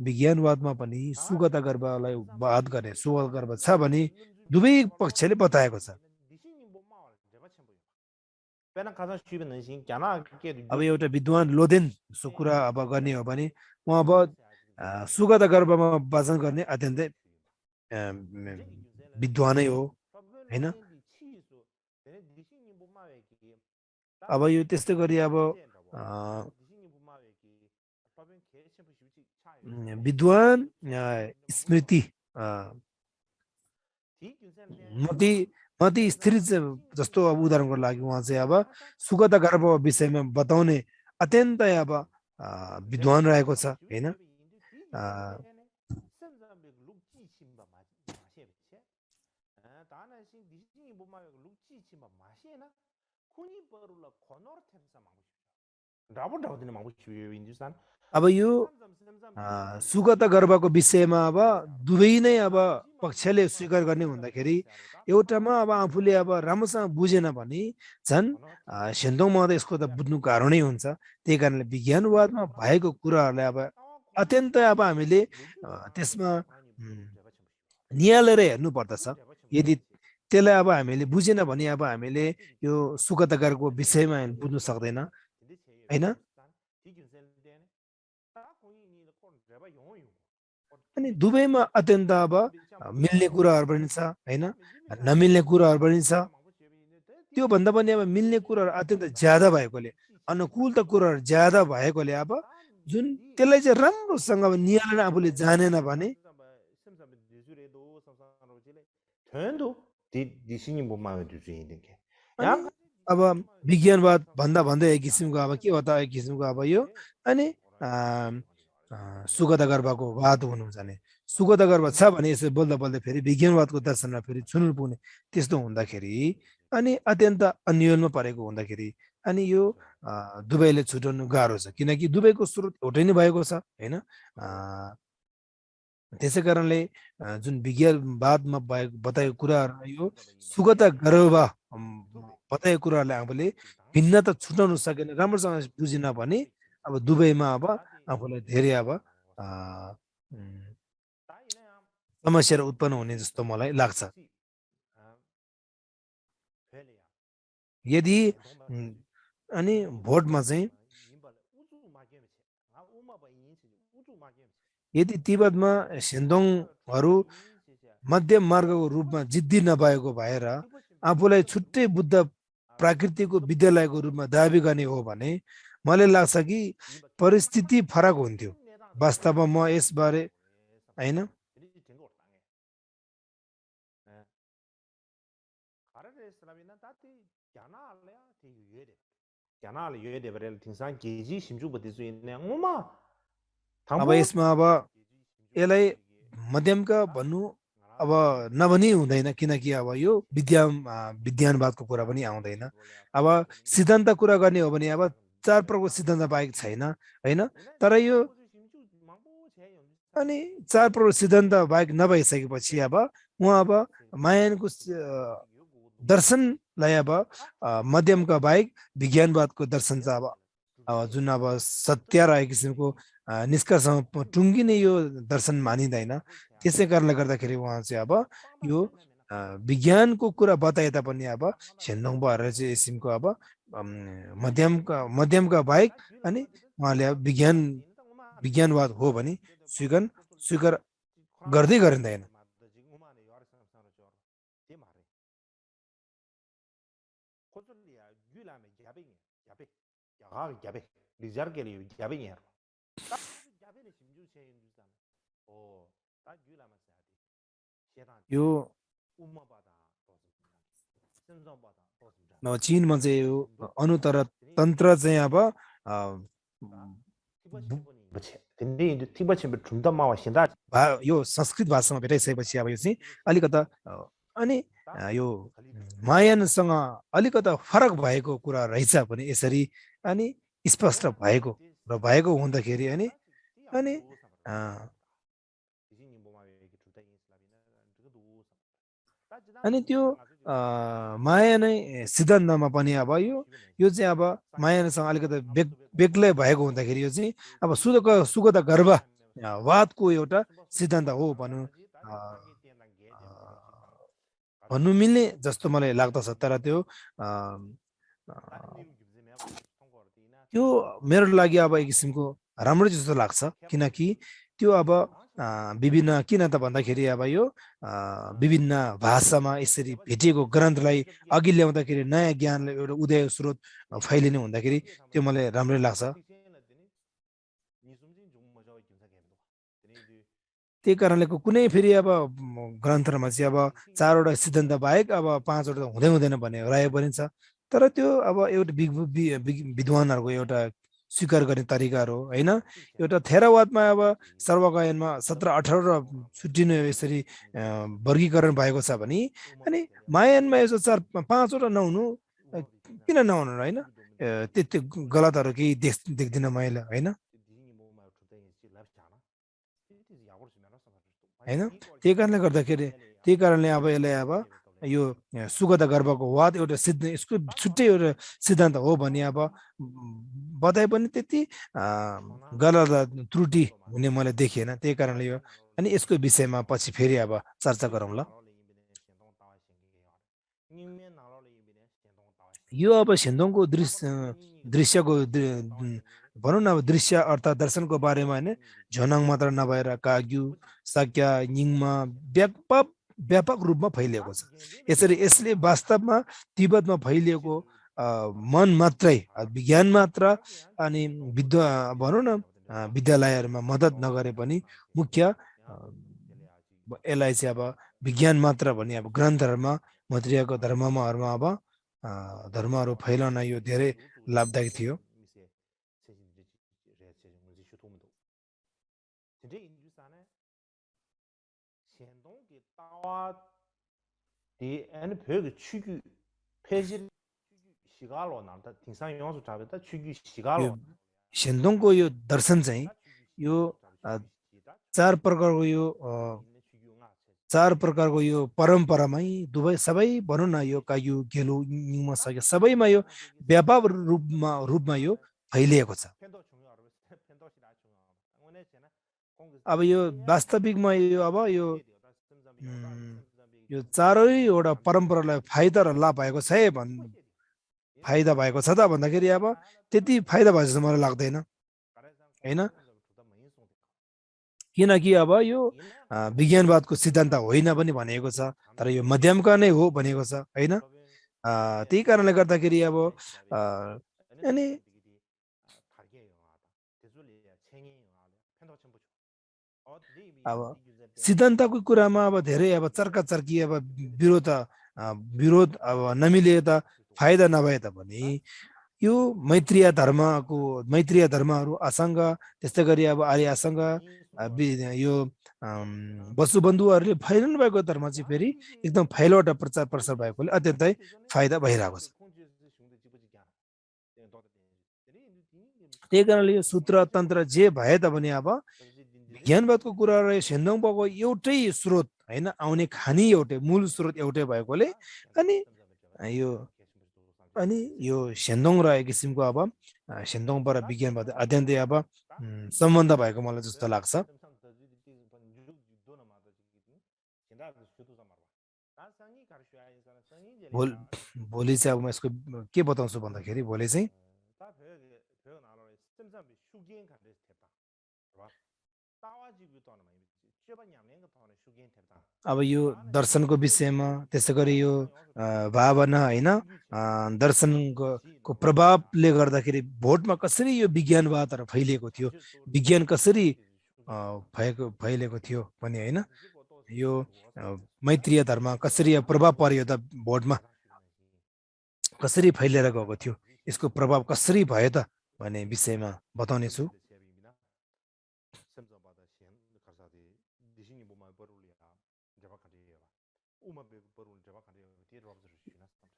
Speaker 2: विज्ञानवादमा पनि सुगत गर्भलाई वाद गर्ने सुगत गर्भ छ भने दुवै पक्षले बताएको छ अब एउटा विद्वान लोदेन सो कुरा अब गर्ने हो भने उहाँ अब सुगत गर्भमा वाचन गर्ने अत्यन्तै विद्वानै हो हैन अब यो त्यस्तै गरी अब विद्वान स्मृति मती स्थिर जस्तो अब उदाहरणको लागि उहाँ चाहिँ अब सुगत गर्भ विषयमा बताउने अत्यन्तै अब विद्वान रहेको छ हैन अब यो सुगत गर्भको विषयमा अब दुवै नै अब पक्षले स्वीकार गर्ने हुँदाखेरि एउटामा अब आफूले अब राम्रोसँग बुझेन भने झन् सेन्डोङमा त यसको त बुझ्नु गाह्रो नै हुन्छ त्यही कारणले विज्ञानवादमा भएको कुराहरूलाई अब अत्यन्तै अब हामीले त्यसमा निहालेर हेर्नु पर्दछ यदि त्यसलाई अब हामीले बुझेन भने अब हामीले यो सुगत गर्भको विषयमा बुझ्नु सक्दैन हैन अनि दुवैमा अत्यन्त अब मिल्ने कुराहरू पनि छ हैन नमिल्ने कुराहरू पनि छ त्यो भन्दा पनि अब मिल्ने कुराहरू अत्यन्त ज्यादा भएकोले अनुकूलता कुराहरू ज्यादा भएकोले अब जुन त्यसलाई चाहिँ राम्रोसँग अब निहालेर आफूले जानेन भने अब विज्ञानवाद भन्दा भन्दै एक किसिमको अब के हो त एक किसिमको अब यो अनि सुगता गर्भको वाद हुनु जाने सुगता गर्भ छ भने यसो बोल्दा बोल्दै फेरि विज्ञानवादको दर्शनमा फेरि छुनु पुग्ने त्यस्तो हुँदाखेरि अनि अत्यन्त अन्यलमा परेको हुँदाखेरि अनि यो दुबईले छुटाउनु गाह्रो छ किनकि दुबईको स्रोत एउटै नै भएको छ हैन त्यसै कारणले जुन विज्ञानवादमा बताएको कुराहरू यो सुगता गर्भ बताएको कुराहरूले आफूले भिन्नता छुटाउन सकेन राम्रोसँग बुझिन भने अब दुबईमा अब आफूलाई धेरै अब समस्याहरू उत्पन्न हुने जस्तो मलाई लाग्छ यदि अनि भोटमा चाहिँ यदि तिब्बतमा सेन्दोङहरू मध्यम मार्गको रूपमा जिद्दी नभएको भएर आफूलाई छुट्टै बुद्ध प्राकृतिकको विद्यालयको रूपमा दाबी गर्ने हो भने मलाई लाग्छ कि परिस्थिति फरक हुन्थ्यो वास्तवमा म यसबारे हैन अब यसमा अब यसलाई मध्यमका भन्नु अब नभनी हुँदैन किनकि अब यो विज्ञानवादको कुरा पनि आउँदैन अब सिद्धान्त कुरा गर्ने हो भने अब चार प्रकारको सिद्धान्त बाहेक छैन हैन तर यो अनि चार प्रकारको सिद्धान्त बाहेक नभइसकेपछि अब उहाँ अब मायानको दर्शनलाई अब मध्यमका बाहेक विज्ञानवादको दर्शन चाहिँ अब जुन अब सत्य र एक किसिमको निष्कर्षमा टुङ्गिने यो दर्शन मानिँदैन त्यसै कारणले गर्दाखेरि उहाँ चाहिँ अब यो विज्ञानको कुरा बताए तापनि अब सेन्दोङ भएर चाहिँ किसिमको अब मध्यमका बाहेक अनि उहाँले अब विज्ञानवाद हो भने स्वीकार गर्दै गरिँदैन यो चीनमा चाहिँ यो अनुतर तन्त्र चाहिँ अब यो संस्कृत भाषामा भेटाइसकेपछि अब यो चाहिँ अलिकता अनि यो मायानसँग अलिकता फरक भएको कुरा रहेछ भने यसरी अनि स्पष्ट भएको र भएको हुँदाखेरि अनि अनि त्यो माया नै सिद्धान्तमा पनि अब यो चाहिँ अब मायासँग अलिकति बेग्लै भएको हुँदाखेरि यो चाहिँ अब सुगत गर्भवादको एउटा सिद्धान्त हो भन्नु मिल्ने जस्तो मलाई लाग्दछ तर त्यो मेरो लागि अब एक किसिमको राम्रो जस्तो लाग्छ किनकि त्यो अब विभिन्न किन त भन्दाखेरि अब यो विभिन्न भाषामा यसरी भेटिएको ग्रन्थलाई अघि ल्याउँदाखेरि नयाँ ज्ञानले एउटा उदय स्रोत फैलिने हुँदाखेरि त्यो मलाई राम्रै लाग्छ त्यही कारणले कुनै फेरि अब ग्रन्थमा चाहिँ अब चारवटा सिद्धान्त बाहेक अब पाँचवटा हुँदैन भन्ने रहेको पनि छ तर त्यो अब एउटा विद्वानहरूको एउटा स्वीकार गर्ने तरिकाहरू होइन एउटा थेरावादमा अब सर्वगायनमा 17-18 छुट्टिनु यसरी वर्गीकरण भएको छ भने अनि मायानमा यसो 4-5वटा नहुनु किन नहुनु होइन त्यति गलतहरू केही देख्दिनँ मैले होइन त्यही कारणले गर्दाखेरि त्यही कारणले अब यसलाई अब यो सुगत गर्भको वाद एउटा यसको छुट्टै एउटा सिद्धान्त हो भने अब बताए पनि त्यति गलत त्रुटि हुने मैले देखिएन त्यही कारणले यो अनि यसको विषयमा पछि फेरि अब चर्चा गरौँ ल यो अब सेन्दोङको दृश्यको भनौँ न अब दृश्य अर्थात् दर्शनको बारेमा होइन झनाङ मात्र नभएर काग्यु साक्या निङमा व्यापक रूपमा फैलिएको छ यसले वास्तवमा तिब्बतमा फैलिएको मन मात्रै विज्ञान मात्र अनि भनौँ न विद्यालयहरूमा मद्दत नगरे पनि मुख्य यसलाई चाहिँ अब विज्ञान मात्र भन्ने अब ग्रन्थहरूमा मत्रियाको धर्महरूमा अब धर्महरू फैलाउन यो धेरै लाभदायक थियो
Speaker 1: 따와 디 애니 벽의 추규 폐질 시갈로 나다 등산 용수 잡았다 추규 시갈로
Speaker 2: यो shendongko yo darshan चाहिँ यो चार प्रकारको यो चार प्रकारको यो परम्परामै दुवै सबै भनौँ न यो कायु गेलु निमा सके सबैमा यो व्यापक रूपमा यो फैलिएको छ अब यो वास्तविकमा यो अब यो यो चारैवटा परम्परालाई फाइदा र लाभ भएको छ है फाइदा भएको छ त भन्दाखेरि अब त्यति फाइदा भएको जस्तो मलाई लाग्दैन हैन किनकि अब यो विज्ञानवादको सिद्धान्त होइन पनि भनेको छ तर यो मध्यमका नै हो भनेको छ हैन त्यही कारणले गर्दाखेरि अब अनि अब सिद्धान्तको कुरामा अब धेरै अब चर्काचर्की अब विरोध अब नमिले त फाइदा नभए तापनि यो मैत्रीय धर्महरू असँग त्यस्तै गरी अब आर्यसँग यो वसुबन्धुहरूले फैलिनु भएको धर्म चाहिँ फेरि एकदम फैलोटा प्रचार प्रसार भएकोले अत्यन्तै फाइदा भइरहेको छ त्यही कारणले यो सूत्र तन्त्र जे भए तापनि अब ज्ञानवादको कुरा र सेन्दोङपाको एउटै स्रोत हैन आउने खानी एउटै मूल स्रोत एउटै भएकोले अनि यो सेन्दोङ र एक किसिमको अब सेन्दोङबाट विज्ञानवाद अत्यन्तै अब सम्बन्ध भएको मलाई जस्तो लाग्छ भोलि चाहिँ अब म यसको के बताउँछु भन्दाखेरि भोलि चाहिँ अब यो दर्शनको विषयमा त्यसै गरी यो भावना हैन दर्शनको प्रभावले गर्दाखेरि भोटमा कसरी यो विज्ञानवादहरू फैलिएको थियो विज्ञान कसरी फैलिएको थियो भने हैन यो मैत्रीय धर्म कसरी प्रभाव पर्यो त भोटमा कसरी फैलिएर गएको थियो यसको प्रभाव कसरी भयो त भन्ने विषयमा बताउने छु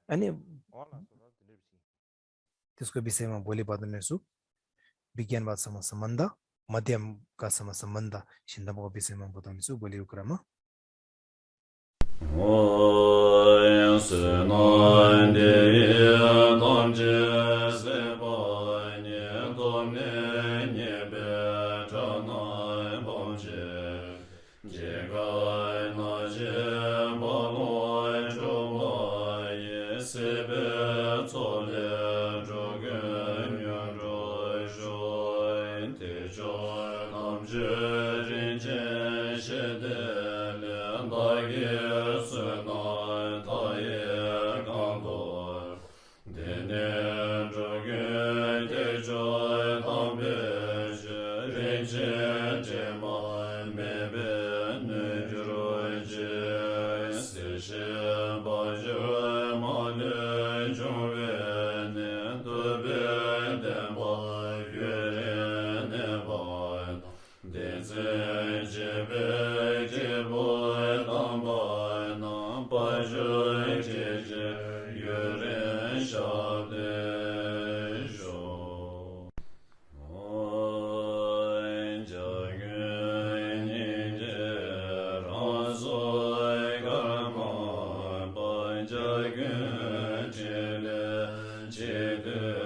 Speaker 2: अनि त्यसको विषयमा भोलि बताउनेछु विज्ञानवादसँग सम्बन्ध मध्यमकासँग सम्बन्ध सिन्धुको विषयमा बताउनेछु भोलिको कुरामा
Speaker 3: Jagad